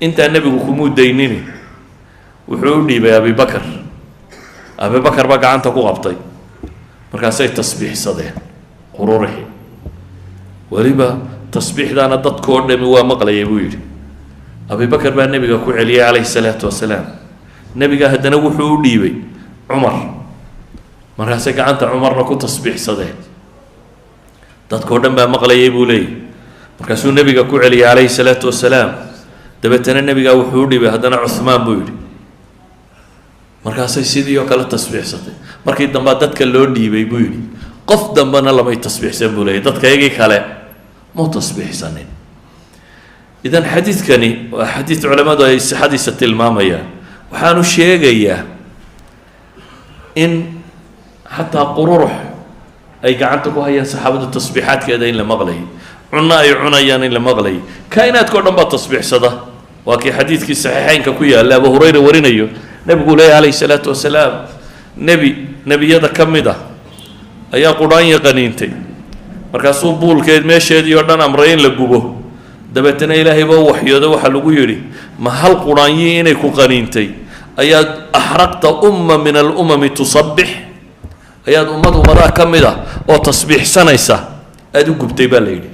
Speaker 1: Intaa nebigu kumuu daynini, wuxuu u dhiibay Abibakar. Abibakar baa gacanta ku qabtay, markaasay tasbiixsadeen qururixi. Weliba tasbiixdaana dadkoo dhami waa maqlayay buu yidhi. Abibakar baa nebiga ku celiyey calayhi salaatu wasalaam. Nebiga haddana wuxuu u dhiibay Cumar, markaasay gacanta Cumarna ku tasbiixsadeen, dadkao dhan baa maqlayay buu leeyahy. Markaasuu nebiga ku celiyey calayhi salaatu wasalaam. Dabeetana nebigaa wuxuu u dhiibay haddana Cuhmaan buu yidhi, markaasay sidii oo kale tasbiixsatay. Markii dambaa dadka loo dhiibay buu yidhi, qof dambena lamay tasbiixsan buu leeyay, dadka iyagii kale mu tasbiixsanin. Idan xadiidkani waa xadiid culammadu ay sixadiisa tilmaamayaan. Waxaanu sheegayaa in xataa qururux ay gacanta ku hayaan saxaabadu tasbiixaadkeeda in la maqlayay, cunno ay cunayaan in la maqlayay. Kainaadka o dhan baa tasbiixsada. Waa kii xadiidkii saxiixeynka ku yaalla Abu Hurayra warinayo, nebigu leeyahy calayhi salaatu wasalaam, nebi nebiyada ka mid ah ayaa qudhaanya qaniintay, markaasuu buulkeed meesheedii oo dhan amray in la gubo. Dabeetana Ilaahay baa u waxyooday, waxaa lagu yidhi, ma hal qudhaanyii inay ku qaniintay ayaad axraqta umma min alumami tusabbix, ayaad ummad ummadaha ka mid ah oo tasbiixsanaysa aada u gubtay baa la yidhi.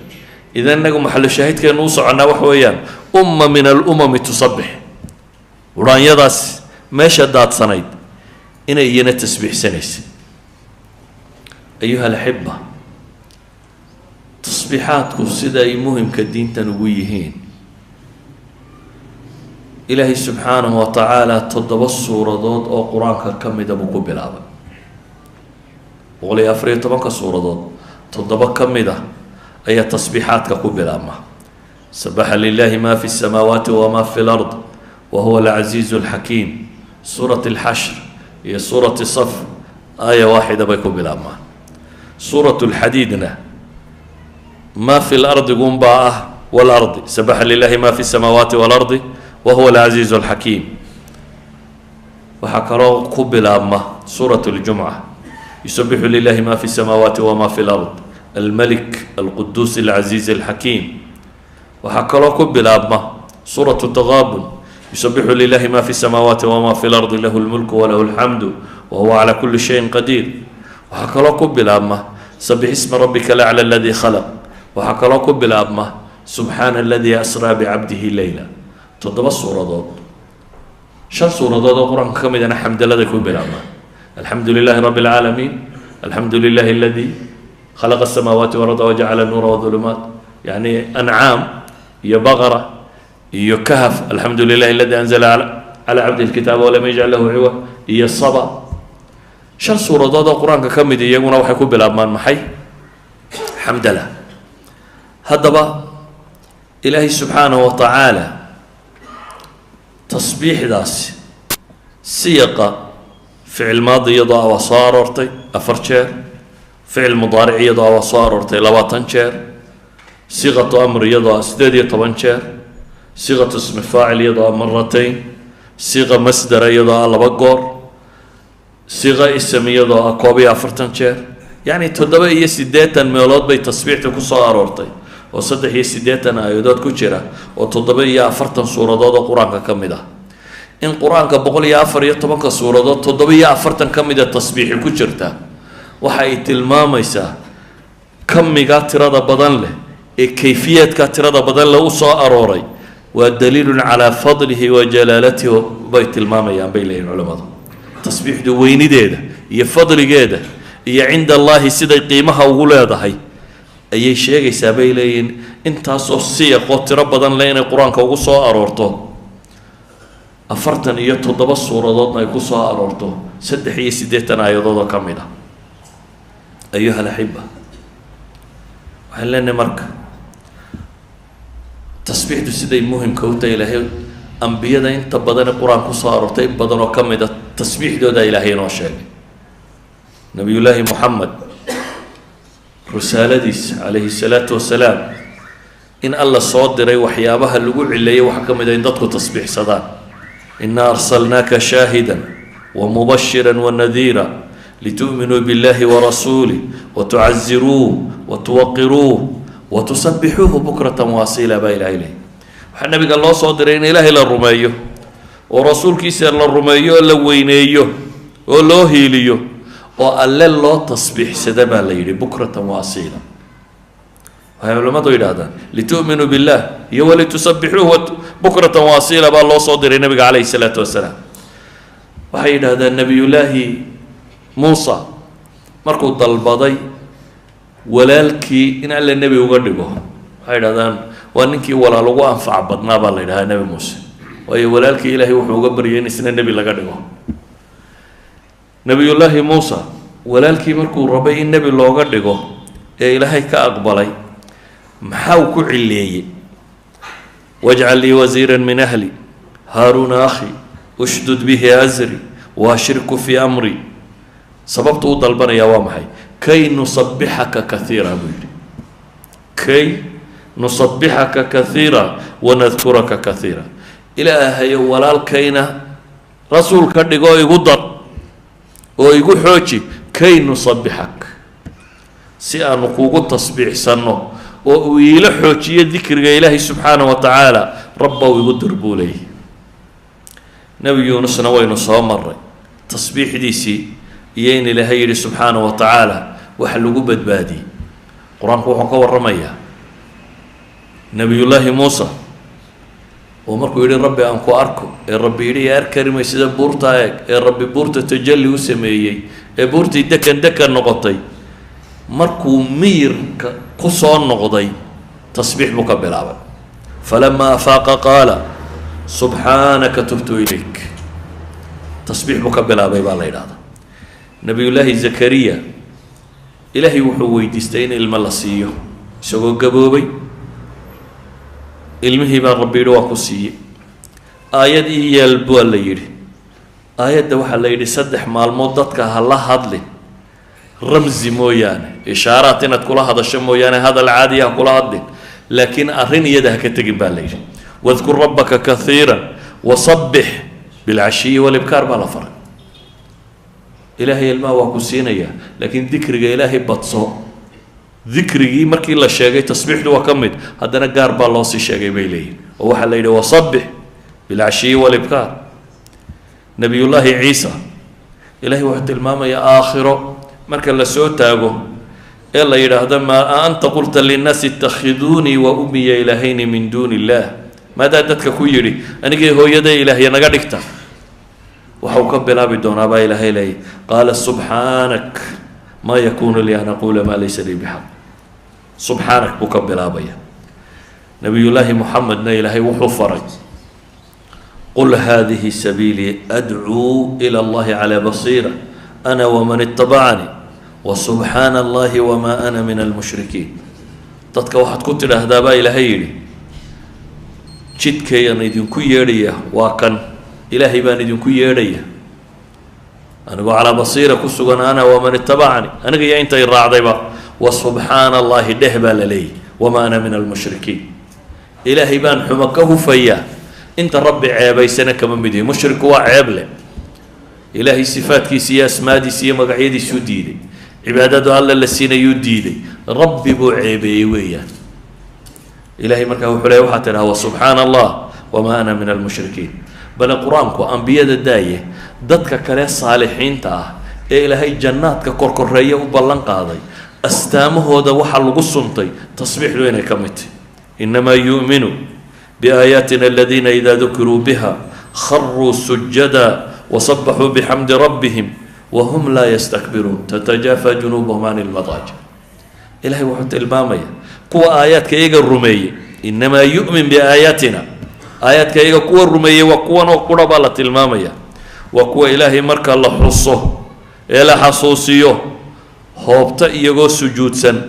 Speaker 1: Idan inagu maxalu shaahidkeenu u soconnaa waxa weeyaan umma min alumami tusabbix, qudhaanyadaas meesha daadsanayd inay iyana tasbiixsanaysa. Ayuha alaxiba, tasbiixaadku sida ay muhimka diintan ugu yihiin, Ilaahay subxaanahu wa tacaala 7 suuradood oo qur-aanka ka mida buu ku bilaabay. 114-ka suuradood 7 ka mid a ayaa tasbiixaadka ku bilaabma. Sabaxa lilahi ma fi الsamaawaati wama fi اlard wa huwa alcaziizu alxakiim, suurat alxashr iyo suurati saf aaya waaxida bay ku bilaabmaan. Suurat lxadiidna ma fi lardigunbaa ah walardi, sabaxa lilahi ma fi الsamaawaati walardi wa huwa alcaziizu alxakiim. Waxaa kaloo ku bilaabma suurat اljumca, yusabixu lilahi ma fi الsamaawaati wama fi lard almalik alquduus alcaziiz alxakiim. Waxaa kaloo ku bilaabma suuratu taqaabun, yusabixu lilahi ma fi الsamaawaati wama fi lardi lahu lmulku walahu alxamdu wahuwa cala kuli shayin qadiir. Waxaa kaloo ku bilaabma sabix isma rabbika alacla aladi khalaq. Waxaa kaloo ku bilaabma subxaana aladi asraa bicabdihi leyla. 7 suuradood, 5 suuradood oo qur-aanka ka midana xamdalada ku bilaabma, alxamdu lilahi rabbi alcaalamiin, alxamdu lilahi aladi khalaqa asamaawaati walarda wajacala nuura wadulumaat, yani Ancaam iyo Baqara iyo Kahf, alxamdu lilahi aladi anzala cala cabdihi lkitaaba walam yajcal lahu ciwa, iyo Saba. 5 suuradood oo qur-aanka ka mid iyaguna waxay ku bilaabmaan maxay? Xamdala. Haddaba Ilaahay subxaanahu wa tacaala tasbiixdaasi siyaqa ficil maadi iyadoo ah waa soo aroortay 4 jeer, ficil mudaaric iyadoo ah waa soo aroortay 20 jeer, siiqatu amr iyadoo ah 18 jeer, siiqatu ismi faacil iyadoo ah maratayn, siiqa masdara iyadoo ah 2 goor, siiqa ism iyadoo ah 41 jeer. Yacni 87 meelood bay tasbiixda ku soo aroortay oo 83 aayadood ku jira oo 47 suuradood oo qur-aanka ka mid ah. In qur-aanka 114-ka suuradood 47 ka mida tasbiixi ku jirta waxa ay tilmaamaysaa kamigaa tirada badan leh ee kayfiyaadka tirada badan leh u soo arooray waa daliilun calaa fadlihi wa jalaalatihi bay tilmaamayaan, bay leeyihin culamadu. Tasbiixdu weynideeda iyo fadligeeda iyo cinda Allahi siday qiimaha ugu leedahay ayay sheegaysaa, bay leeyihiin, intaasoo siyaqoo tiro badan leh inay qur-aanka ugu soo aroorto, 47 suuradoodna ay ku soo aroorto, 83 aayadood oo ka mid ah. Ayuha alaxiba, waxaan leenahay marka tasbiixdu siday muhimka u tahay Ilaahay Ambiyada inta badan ee Qur-aan kusoo aroortay, in badan oo ka mid a tasbiixdooda Ilaahay inoo sheegay. Nabiyullaahi Moxamed risaaladiisa calayhi salaatu wasalaam, in Alla soo diray, waxyaabaha lagu cileeyay waxaa ka mid a in dadku tasbiixsadaan. Inaa arsalnaaka shaahida wamubashira wanadiira litu'minuu biاllahi warasuulih watucaziruuh watuwaqiruuh watusabixuuhu bukrata waasiila baa Ilahay leeyay. Waxaa nabiga loo soo diray in Ilaahay la rumeeyo oo rasuulkiisa la rumeeyo oo la weyneeyo oo loo hiiliyo oo Alle loo tasbiixsada baa la yidhi, bukratan waasiila. Waxay culimmadu yidhahdaan litu'minuu billah iyo walitusabixuuhu bukratan waasiila baa loo soo diray nabiga calayhi salaatu wasalaam. Waxay yidhahdaan Nabiyullaahi Muusa markuu dalbaday walaalkii in Alle nebi uga dhigo, waxay yidhahdaan waa ninkii walaal ugu anfac badnaa baa la yidhahdaa Nebi Muuse, waayo walaalkii Ilaahay wuxuu uga baryay in isna nebi laga dhigo. Nabiyullaahi Muusa walaalkii markuu rabay in nebi looga dhigo ee Ilaahay ka aqbalay, maxaa uu ku cileeyey? Wajcal lii wasiira min ahli, Haaruuna akhi, ushdud bihi asri waashirku fii amri. Sababta u dalbanayaa waa maxay? Kay nusabixaka kaiira buu yidhi, kay nusabixaka kaiira wanadkuraka kaiira. Ilaahayo, walaalkayna rasuul ka dhigo, igu dar oo igu xooji, kay nusabixak, si aanu kugu tasbiixsanno oo uu iila xoojiyo dikriga Ilaahay subxaana wa tacaala, Rabbow igu dir buu leeyahy. Nebi Yuunusna waynu soo maray tasbiixdiisii iyo in Ilaahay yidhi subxaana wa tacaala waxa lagu badbaadiyey. Qur-aanku wuxuu ka warramayaa Nebiyullaahi Muusa oo markuu yidhi Rabbi aan ku arko, ee Rabbi yidhi arki kari sida buurta eeg, ee Rabbi buurta tajalli u sameeyey ee buurtii dekan dekan noqotay. Markuu miyirka ku soo noqday tasbiix buu ka bilaabay. Falamaa afaaqa qaala subxaanaka tubtu ilayk. Tasbiix buu ka bilaabay baa la yidhahdaa. Nabiyullaahi Zakariya Ilaahay wuxuu weydiistay in ilmo la siiyo isagoo gaboobay. Ilmihii baa Rabbi yidhi waa ku siiyey, aayad ii yeel baa la yidhi. Aayadda waxaa la yidhi 3 maalmood dadka ha la hadlin, ramsi mooyaane, ishaaraat inaad kula hadasho mooyaane, hadal caadiya ha kula hadlin, laakiin arrin iyada ha ka tegin baa la yidhi. Wadkur rabbaka kaiira wasabbix bilcashiyi walibkaar baa la faray. Ilaahay ilmaha waa ku siinayaa, laakiin dikriga Ilaahay badso. Dikrigii markii la sheegay tasbiixdu waa ka mid, haddana gaar baa loo sii sheegay bay leeyihin, oo waxaa la yidhi wasabbix bilcashiyi walibkaar. Nabiyullaahi Ciisa Ilahay wuxuu tilmaamayaa aakhiro marka la soo taago ee la yidhaahdo maa anta qulta linnaasi ittakhiduunii wa ummiya ilaahayni min duuni illaah, maadaa dadka ku yidhi anigay hooyaday ilaahya naga dhigta, waxa uu ka bilaabi doonaa baa Ilaahay leeyay, qaala subxaanak maa yakunu lii an aquula maa laysa lii bixaq. Subxaanak buu ka bilaabaya. Nabiyullaahi Moxamedna Ilaahay wuxuu faray qul hadihi sabiilii adcuu ila Allahi calaa basiira ana waman itabacanii wasubxaana Allahi wamaa ana min almushrikiin. Dadka waxaad ku tidhaahdaa baa Ilaahay yidhi, jidkayaan idinku yeedhaya waa kan, Ilaahay baan idinku yeedhaya anigoo calaa basiira ku sugan, ana waman itabacanii, aniga iyo intay raacdayba. Wa subxaana Allahi dheh baa la leeyahy, wamaa ana min almushrikiin. Ilaahay baan xumo ka hufayaa, inta Rabbi ceebaysana kama mid yihi. Mushriku waa ceeb leh. Ilaahay sifaadkiisa iyo asmaadiisa iyo magacyadiisuu diiday, cibaadadu Alle la siinayuu diiday, Rabbi buu ceebeeyey weeyaan. Ilahay markaa wuxuu leey waxaa tidhaha wa subxaana Allah wamaa ana min almushrikiin. Bale Qur-aanku ambiyada daaye, dadka kale saalixiinta ah ee Ilaahay jannaadka korkoreeya u ballan qaaday, astaamahooda waxaa lagu suntay tasbiixdu inay ka mid tahy. Inamaa yu'minu biaayaatina aladiina ida dukiruu biha kharuu sujada wasabaxuu bixamdi rabbihim wahum laa yastakbiruun tatajaafa junuubuhum can ilmadaajic. Ilahay wuxuu tilmaamaya kuwa aayaadka iyaga rumeeyey. Inamaa yu'min biaayaatina, aayaadka iyaga kuwa rumeeyey waa kuwan oo qura baa la tilmaamaya, waa kuwa Ilaahay marka la xuso ee la xasuusiyo hoobta iyagoo sujuudsan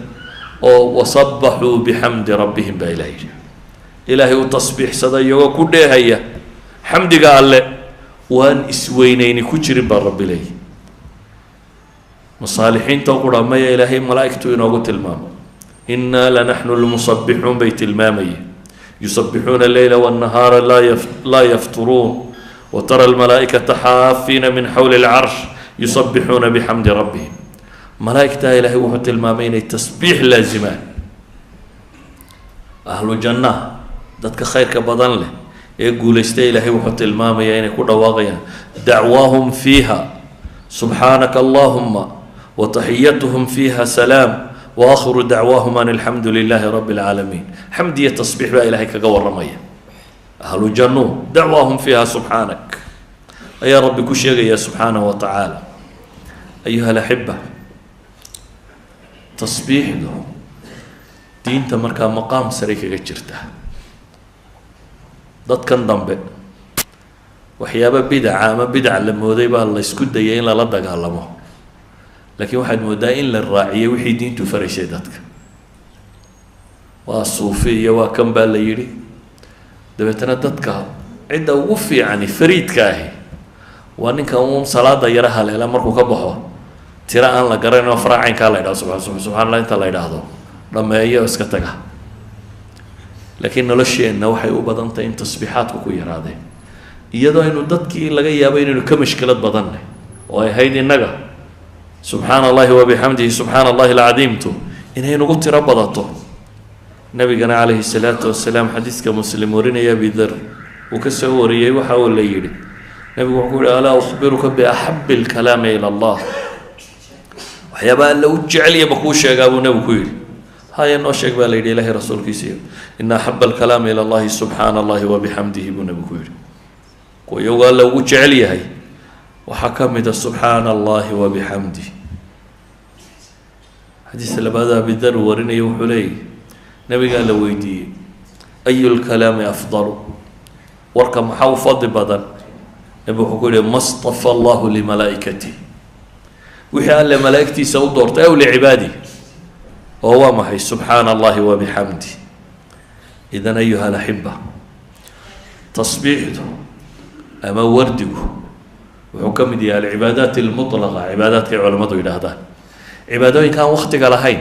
Speaker 1: oo wasabaxuu bixamdi rabbihim baa Ilahay yidhi, Ilaahay u tasbiixsada iyagoo ku dheehaya. Xamdiga alle waan isweynayni ku jirin baa Rabbi leeyahy. Masaalixiinta qura maya, Ilaahay malaa'igtu inoogu tilmaamo, innaa lanaxnu lmusabbixuun bay tilmaamayeen. Yusabbixuuna alleyla wannahaara laa yafturuun, watara almalaa'ikata xaafiina min xawli alcarsh yusabbixuuna bixamdi rabbihim. Malaa'igtaa Ilaahay wuxuu tilmaamay inay tasbiix laazimaan. Ahlu jannaha, dadka khayrka badan leh ee guulaystay, Ilaahay wuxuu tilmaamayaa inay ku dhawaaqayaan dacwaahum fiiha subxaanaka allahuma wataxiyatuhum fiiha salaam waakhiru dacwaahum an alxamdu lilahi rabbi alcaalamiin. Xamdi iyo tasbiix baa Ilaahay kaga warramaya ahlu jannu. Dacwaahum fiiha subxaanak ayaa Rabbi ku sheegaya subxaanahu wa tacaala. Ayuha alaxiba, tasbiixdu diinta markaa maqaam sare kaga jirta. Dadkan dambe waxyaaba bidaca ama bidac la mooday baa la isku dayay in lala dagaalamo, laakiin waxaad moodaa in la raaciyay wixii diintu faraysay. Dadka waa suufi iyo waa kan baa la yidhi. Dabeetana dadka cidda ugu fiicani fariidka ahi waa ninka uun salaada yaro haleela, markuu ka baxo tiro aan la garanayn oo faraacaynkaa la yidhahdo subxaan Allah inta la yidhaahdo dhameeyo, iska taga. Laakiin nolosheenna waxay u badan tahay in tasbiixaadku ku yaraadeen, iyadoo aynu dadkii laga yaabo inaynu ka mashkilad badannay oo ay ahayd innaga subxaana Allahi wa bixamdihi subxaana Allahi alcadiimtu inay nagu tiro badato. Nabigana calayhi salaatu wasalaam, xadiiska Muslim warinaya, Abidar uu ka soo wariyey, waxa uu la yidhi nabigu wuxuu ku yihi: alaa ukhbiruka biaxabi alkalaami ila Allah? Waxyaaba Alla u jecelya ba kuu sheegaa, buu nabigu ku yidhi. Haya, noo sheeg, baa la yidhi Ilahay rasuulkiisiiyo. Ina axaba alkalaami ila Allahi subxaana Allahi wa bixamdihi, buu nabigu ku yidhi. Kuwa iyagu Alla ugu jecel yahay waxaa ka mid a subxaana Allahi wa bixamdih. Xadiis labaad Abidar warinaya wuxuu leeyahy nabigaa la weydiiyey: ayu lkalaami afdalu? Warka maxaa u fadli badan? Nabigu wuxuu ku yihi: ma stafa Allahu limalaa'ikatih, wixii Alle malaa'igtiisa u doortay, aw licibaadih. Oo waa maxay? Subxaana Allahi wa bixamdih. Idan ayuha alaxiba, tasbiixdu ama wardigu wuxuu ka mid yahay alcibaadaat almutlaqa, cibaadaadkay culammadu yidhaahdaan cibaadooyinka aan waktiga lahayn,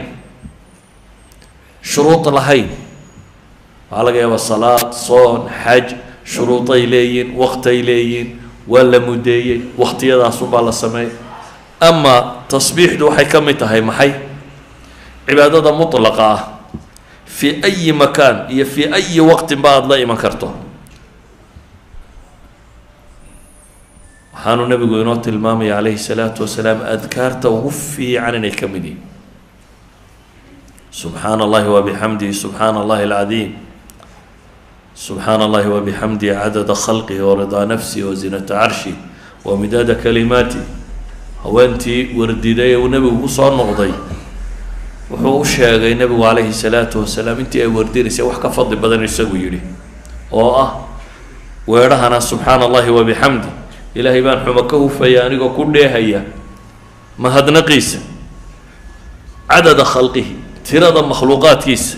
Speaker 1: shuruud lahayn. Waxaa laga yaabaa salaad, soon, xaj shuruuday leeyihin, waktay leeyihin, waa la muddeeyey, waktiyadaasunbaa la sameeyay. Ama tasbiixdu waxay ka mid tahay maxay? Cibaadada mutlaqa ah, fii ayi makaan iyo fii ayi waqtin ba aada la iman karto. Waxaanu nabigu inoo tilmaamaya calayhi salaatu wasalaam adkaarta ugu fiican inay ka mid yihin subxaana Allahi wa bixamdihi subxaana Allahi alcadiim, subxaana Allahi wa bixamdihi cadada khalqihi wa ridaa nafsihi wa zinata carshih wa midaada kalimaatih. Haweentii wardiday ee uu nebigu kusoo noqday, wuxuu u sheegay nebigu calayhi salaatu wasalaam intii ay wardinaysay wax ka fadli badan isagu yidhi, oo ah weedhahana: subxaana Allahi wa bixamdi, Ilaahay baan xumo ka hufaya anigoo ku dheehaya mahadnaqiisa, cadada khalqihi, tirada makhluuqaadkiisa,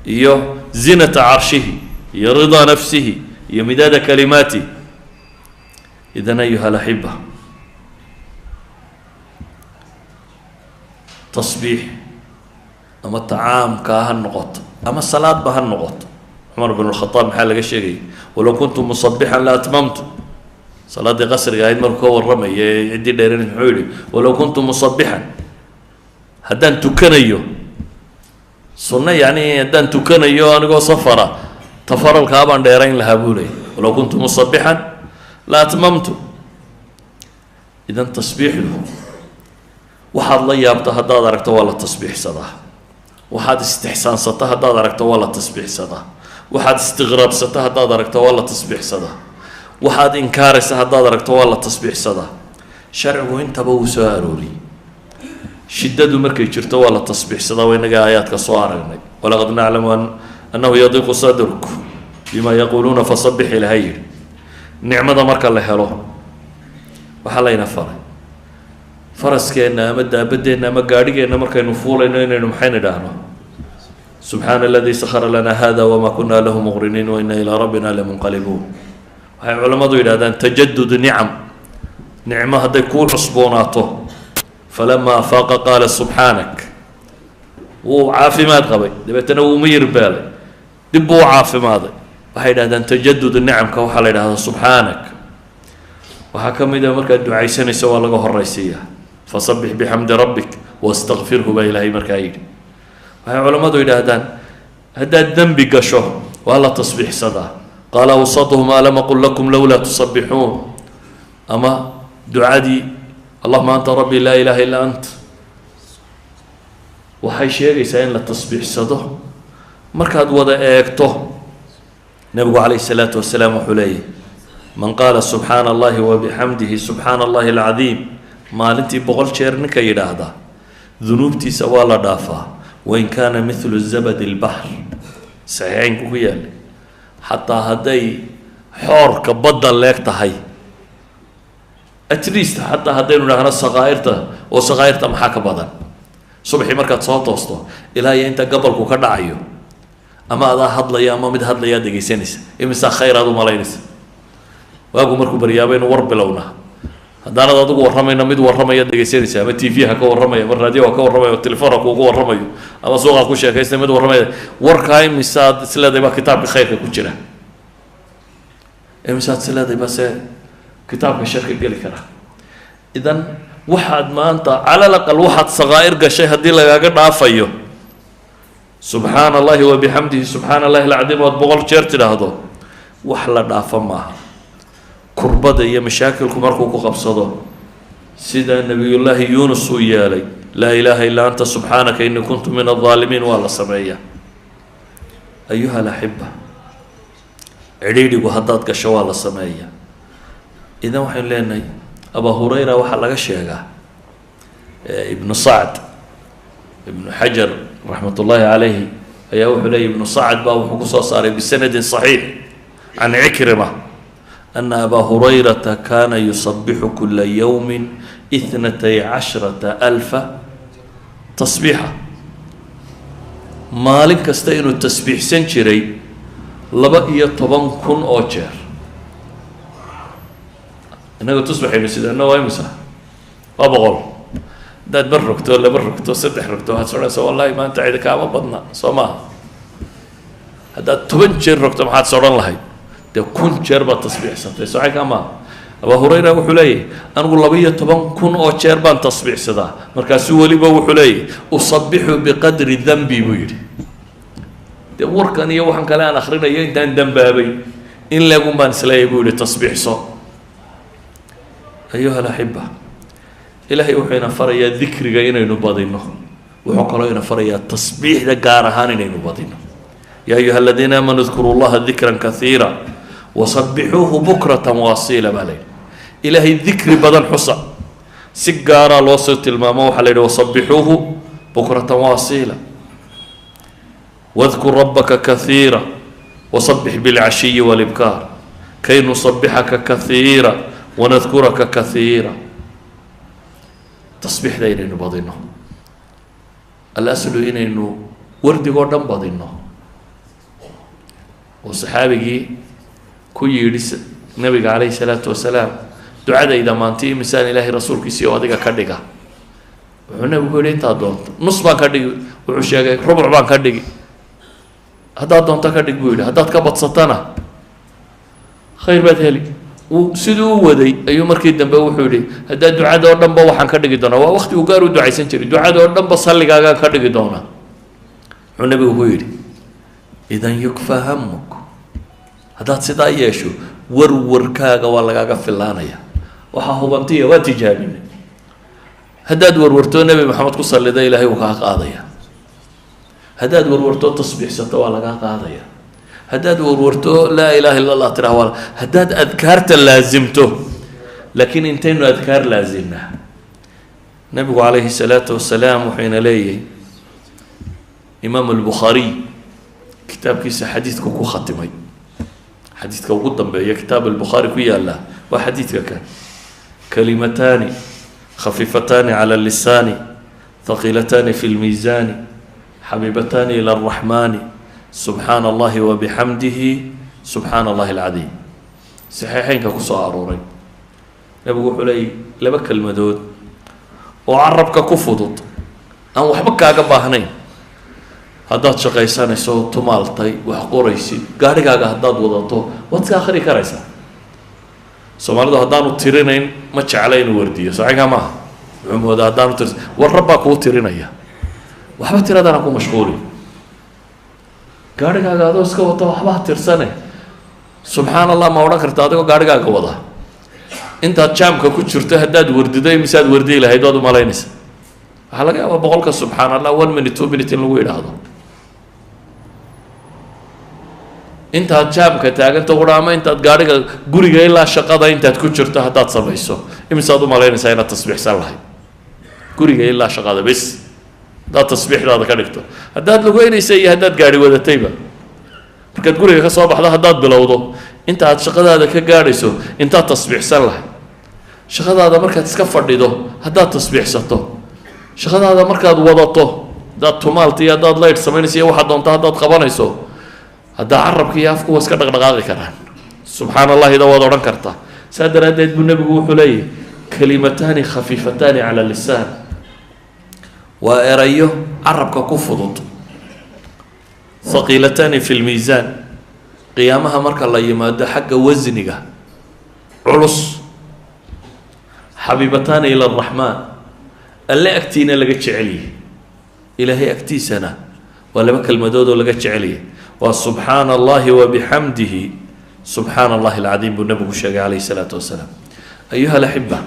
Speaker 1: iyo zinata carshihi, iyo ridaa nafsihi, iyo midaada kalimaatih. Idan ayuha alaxiba, tasbiix ama tacaamkaa ha noqoto ama salaadba ha noqoto. Cumar bn lkhadaab maxaa laga sheegayay? Walow kuntu musabixan la atmamtu. Salaaddii qasriga ahayd markuu ka warramaya ee ciddii dheeran, muxuu yihi? Walow kuntu musabixan, haddaan tukanayo sunno, yacni haddaan tukanayo anigoo safara, tafaralkaa baan dheerayn lahaa, buu leeyay. Walow kuntu musabixan la atmamtu. Idan tasbiixdu waxaad la yaabto haddaad aragto waa la tasbiixsadaa, waxaad istixsaansato haddaad aragto waa la tasbiixsadaa, waxaad istiqraabsato haddaad aragto waa la tasbiixsadaa, waxaad inkaaraysa haddaad aragto waa la tasbiixsadaa. Sharcigu intaba wuu soo arooriyey. Shiddadu markay jirto waa la tasbiixsadaa, waa inaga aayaadka soo aragnay: walaqad naclamu annahu yadiiqu sadruk bima yaquuluuna fasabix, Ilahay yidhi. Nicmada marka la helo waxaa layna faray faraskeenna ama daabadeenna ama gaadhigeenna markaynu fuulayno inaynu maxayn idhaahno? Subxaana aladi sakhara lana hada wama kuna lahu muqriniin waina ilaa rabbina lamunqalibuun. Waxay culammadu yidhahdaan tajadud nicam, nicmo hadday kuu cusboonaato. Falama afaaqa qaala subxaanak. Wuu caafimaad qabay, dabeetana wuu miyir beelay, dib buu u caafimaaday. Waxay yidhahdaan tajadud nicamka waxaa la yidhahdaa subxaanak. Waxaa ka mid a markaad ducaysanayso waa laga horaysiiyaa, fasabbix bixamdi rabbik wastakfirhu baa Ilaahay markaa yidhi. Waxay culammadu yidhaahdaan haddaad dembi gasho waa la tasbiixsadaa, qaala awsatuhum alam aqul lakum lowlaa tusabbixuun, ama ducadii allahuma anta rabbi laa ilaha illaa ant waxay sheegaysaa in la tasbiixsado. Markaad wada eegto, Nebigu calayhi salaatu wasalaam wuxuu leeyahy: man qaala subxaana Allahi wabixamdihi subxaana Allahi alcadiim maalintii 100 jeer ninka yidhaahda, dunuubtiisa waa la dhaafaa wain kaana mithlu zabadi lbaxr. Saxiixeynku ku yaallay, xataa hadday xoorka badda leeg tahay. At least xataa haddaynu idhaahno sakaa'irta, oo sakaa'irta maxaa ka badan? Subaxii markaad soo toosto ilaa iyo inta gabalku ka dhacayo, ama adaa hadlaya ama mid hadlayaa dhegaysanaysa, imisaa khayr aad u malaynaysa? Waagu markuu baryaaba inu war bilownaa, haddaanad adigu warramayna mid warramaya dhegaysanaysa, ama TV ha ka warramaya, ama raadiyo ha ka warramayo, telefoon ha kuugu warramayo, ama suuqa ku sheekaysta mid warramaya. Warkaa imisaad isleedahay baa kitaabka khayrka ku jira? Imisaad isleedahay baa se kitaabka sharka geli kara? Idan waxaad maanta cala alaqal waxaad sakaa'ir gashay haddii lagaaga dhaafayo subxaana Allahi wa bixamdihi subxaana Allahi alcadiim ood 100 jeer tidhaahdo, wax la dhaafo maaha. Kurbada iyo mashaakilku markuu ku qabsado, sida Nabiyullaahi Yuunus uu yeelay, laa ilaaha illaa anta subxaanaka inii kuntu min aldaalimiin, waa la sameeyaa. Ayuha alaxiba, cidhiidhigu haddaad gasho waa la sameeyaa. Idan waxaynu leenahay Abaa Hurayra waxaa laga sheegaa, Ibnu Sacd, Ibnu Xajar raxmat ullaahi calayhi ayaa wuxuu leeyay Ibnu Sacd baa wuxuu kusoo saaray bisanadin صaxiix can Cikrima ana Abaa Hurayrata kana yusabixu kula yowmi 12,000 tasbiixa, maalin kasta inuu tasbiixsan jiray 12,000 oo jeer. Innaga tusbaxaynu sidaana waa imisa? Waa 100. Haddaad bar rogto, laba rogto, saddex rogto, waxaad soconaysaa wallahi maanta cidi kaama badna, soo maaha? Haddaad 10 jeer rogto, maxaad sodhan lahayd? Dee 1000 jeer baad tasbiixsantay, socay maaha? Abaa Hurayra wuxuu leeyahy anigu 12,000 oo jeer baan tasbiixsadaa. Markaasuu weliba wuxuu leeyahy usabixu biqadri dambi buu yidhi. Dee warkan iyo waxan kale aan akrinayo intaan dambaabay in leegun baan isleeyahy buu yihi tasbiixso. Ayuha alaxiba, Ilaahay wuxuu ina farayaa dikriga inaynu badino, wuxuu kaloo ina farayaa tasbiixda gaar ahaan inaynu badino. Ya ayuha aladiina aamanuu dkuruu llaha dikran kaiira wasabixuuhu bukratan waasiila baa la yidhi. Ilaahay dikri badan xusa, si gaaraa loo soo tilmaamo. Waxaa la yidhi wasabixuuhu bukratan waasiila, wadkur rabbaka kaiira wasabix bilcashiyi walibkaar, kay nusabixaka kaiira wanadkuraka kaiira. Tasbiixda inaynu badino, alaslu inaynu wardigoo dhan badino. Oo saxaabigii ku yidhi Nabiga calayhi salaatu wasalaam: ducadayda maanti imisaan Ilaahay rasuulkiisii oo adiga ka dhiga? Wuxuu Nabigu yihi intaad doonto, nus baan ka dhigi, wuxuu sheegay rubuc baan ka dhigi, haddaad doonto ka dhig buu yidhi, haddaad ka badsatana khayr baad heli. Siduu u waday ayuu markii dambe wuxuu yihi haddaa ducada oo dhan ba waxaan ka dhigi doonaa, waa waqti uu gaar u ducaysan jiray, ducada oo dhan ba salligaagaan ka dhigi doonaa. Wuxuu Nabigu ku yidhi: idan yukfa hamuk, haddaad sidaa yeesho warwarkaaga waa lagaaga filaanaya. Waxaa hubantiya waa tijaabinay, haddaad warwartoo Nebi Maxamed ku sallida Ilaahay wuu kaa qaadaya, haddaad warwartoo tasbiixsato waa lagaa qaadaya, haddaad warwarto laa ilaha illa Allah tiraa waa, haddaad adkaarta laasimto. Laakiin intaynu adkaar laasimnaa? Nabigu calayhi salaatu wasalaam wuxuu leeyahay, Imaam Albukhaariy kitaabkiisa xadiidku ku khatimay, xadiidka ugu dambeeya kitaab Albukhaari ku yaala waa xadiidka kan: kalimataani khafiifataani cala lisaani, thaqiilataani fi lmiisaani, xabiibataani ila araxmaani, subxaana Allahi wabixamdihi, subxaana Allahi alcadiim. Saxiixeynka ku soo arooray, nabigu wuxuu leeyay laba kelmadood oo carabka ku fudud, aan waxba kaaga baahnayn. Haddaad shaqaysanayso, tumaaltay, wax qoraysid, gaadhigaaga haddaad wadato, waad iska akhri karaysaa. Soomaalidu haddaanu tirinayn ma jecla inuu wardiyo, saxiikaa maaha. Wuxuu moodaa haddaanu tir war rabbaa kuu tirinaya, waxba tiradana ku mashquuli. Gaadhigaaga adoo iska wata, waxba ha tirsane. Subxaan Allah ma odhan karta adigoo gaadhigaaga wada? Intaad jaamka ku jirto haddaad wardido, imisaad wardiyi lahayd waad umalaynaysa? Waxaa laga yaabaa 100ka subxaan Allah 1 minute, 2 minute in lagu yidhaahdo. Intaad jaamka taaganta qura ama intaad gaadhiga guriga ilaa shaqada intaad ku jirto haddaad samayso, imisaad umalaynaysaa inaad tasbiixsan lahayd? Guriga ilaa shaqada bes haddaad tasbiixdaada ka dhigto, haddaad lugeynaysa iyo haddaad gaadhi wadatayba, markaad guriga ka soo baxdo haddaad bilowdo, inta aad shaqadaada ka gaadhayso intaad tasbiixsan lahayd? Shaqadaada markaad iska fadhido haddaad tasbiixsato, shaqadaada markaad wadato, haddaad tumaalta iyo haddaad laydh samaynayso iyo waxaad doonto haddaad qabanayso, haddaa carabka iyo afku waa iska dhaqdhaqaaqi karaan, subxaan allahida waad odhan kartaa. Saa daraaddeed buu nebigu wuxuu leeyahy kalimataani khafiifataani cala lisaan, waa erayo carabka ku fudud, thaqiilataani fi lmiisaan, qiyaamaha marka la yimaado xagga wasniga culus, xabiibataani ila araxmaan, alle agtiina laga jecelyahy, ilaahay agtiisana waa laba kelmadood oo laga jecelyahy, waa subxaana allahi wa bixamdihi, subxaana allahi alcadiim buu nabigu sheegay calayhi salaatu wasalaam. Ayuha alaxiba,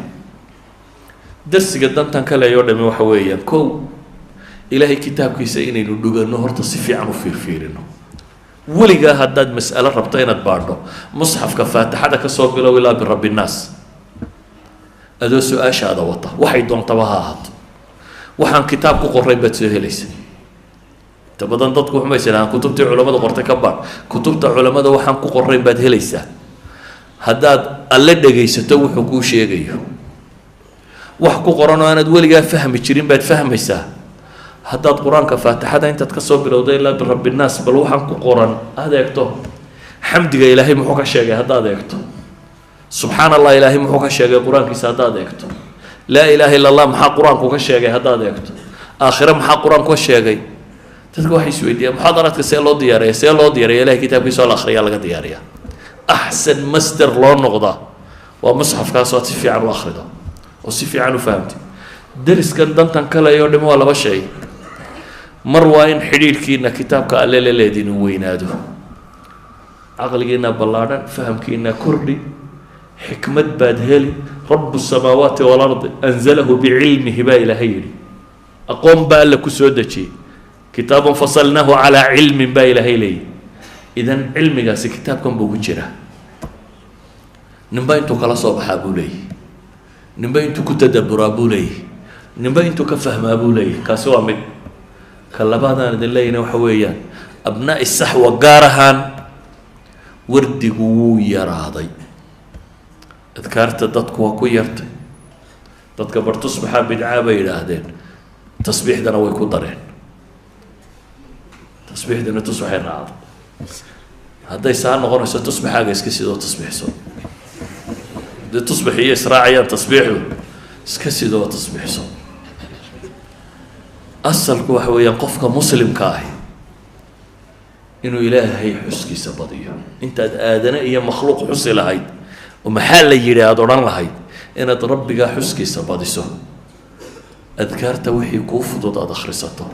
Speaker 1: darsiga dantan kale oo dhami waxa weeyaan, kow, ilaahay kitaabkiisa inaynu dhuganno, horta si fiican u fiirfiirino. Weligaa haddaad mas'alo rabto inaad baadho, musxafka faatixada kasoo bilow ilaa birabbi nnaas, adoo su-aashaada wata, waxay doontaba ha ahaato, waxaan kitaab ku qorayn baad soo helaysa. Inta badan dadku waxumay sidhahaan kutubtii culamada qortay ka baadh. Kutubta culamada waxaan ku qorayn baad helaysaa haddaad alle dhegaysato wuxuu kuu sheegayo. Wax ku qoran oo aanaad weligaa fahmi jirin baad fahmaysaa haddaad qur-aanka faatixada intaad kasoo bilowda ilaa birabbi nnaas bal waxaan ku qoran aada eegto. Xamdiga ilaahay muxuu ka sheegay haddaad eegto, subxaan allah ilaahay muxuu ka sheegay qur-aankiisa haddaad eegto, laa ilaaha illa allah maxaa qur-aanku ka sheegay haddaad eegto, aakhire maxaa qur-aanku ka sheegay. Dadka waxay isweydiiyaan muxaadaraadka see loo diyaariya, see loo diyaariya. Ilahay kitaabkiisa oo la akhriyaa laga diyaariyaa. Axsan master loo noqdaa waa musxafkaas oo aad si fiican u akhrido oo si fiican u fahamtid. Deriskan dantan kale oo dhimi waa laba shay. Mar waa in xidhiidhkiina kitaabka alle la leediin uu weynaado, caqligiina ballaadhan, fahamkiina kordhi, xikmad baad heli. Rabu samaawaati waalardi anzalahu bicilmihi baa ilaahay yidhi, aqoon baa alle ku soo dejiyey. Kitaabun fasalnaahu calaa cilmin baa ilaahay leeyahy. Idan cilmigaasi kitaabkan buu ku jiraa. Ninba intuu kala soo baxaa buu leeyahy, ninba intuu ku tadaburaa buu leeyahy, ninba intuu ka fahmaa buu leeyahy. Kaasi waa mid. Ka labaadaan idin leeyahna waxa weeyaan, abnaa'i saxwa gaar ahaan wardigu wuu yaraaday, adkaarta dadku waa ku yartay. Dadka bar tusbaxaa bidcaa bay yidhaahdeen, tasbiixdana way ku dareen, tasbiixdana tusbaxay raacday. Hadday saa noqonayso, tusbaxaaga iska sidoo tasbiixso. Haddii tusbax iyo israacayaan tasbiixdu, iska sidoo tasbiixso. Asalku waxa weeyaan qofka muslimka ahi inuu ilaahay xuskiisa badiyo. Intaad aadane iyo makhluuq xusi lahayd oo maxaa la yidhi aada odhan lahayd, inaad rabbigaa xuskiisa badiso, adkaarta wixii kuu fudud aada akhrisato: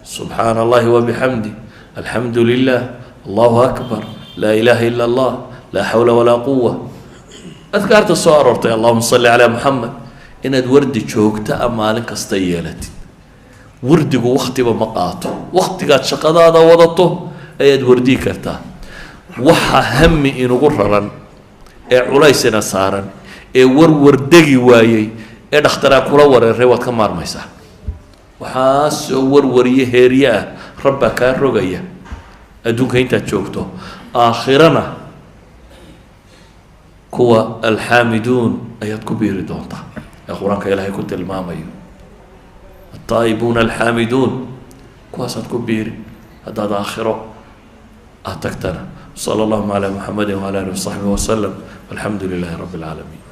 Speaker 1: subxaana allahi wabixamdi, alxamdu lilah, allahu akbar, laa ilaha ila allah, laa xawla walaa quwa, adkaarta soo aroortay, allahuma salli calaa Muxamed. Inaad wardi joogta a maalin kasta yeelatid. Wardigu waktiba ma qaato, waktigaad shaqadaada wadato ayaad wardiyi kartaa. Waxa hami inugu raran ee culaysina saaran ee warwar degi waayey ee dhakhtaraa kula wareeray, waad ka maarmaysaa. Waxaasoo warwariyo heerye ah rabbaa kaa rogaya adduunka intaad joogto. Aakhirana kuwa alxaamiduun ayaad ku biiri doontaa ee qur-aanka ilaahay ku tilmaamayo, altaa'ibuuna alxaamiduun, kuwaasaad ku biiri haddaad aakhiro aad tagtana. Sala allahuma calaa Muxamedi wala alihi wasaxbihi wasalam. Walxamdu lilaahi rabbi اlcaalamiin.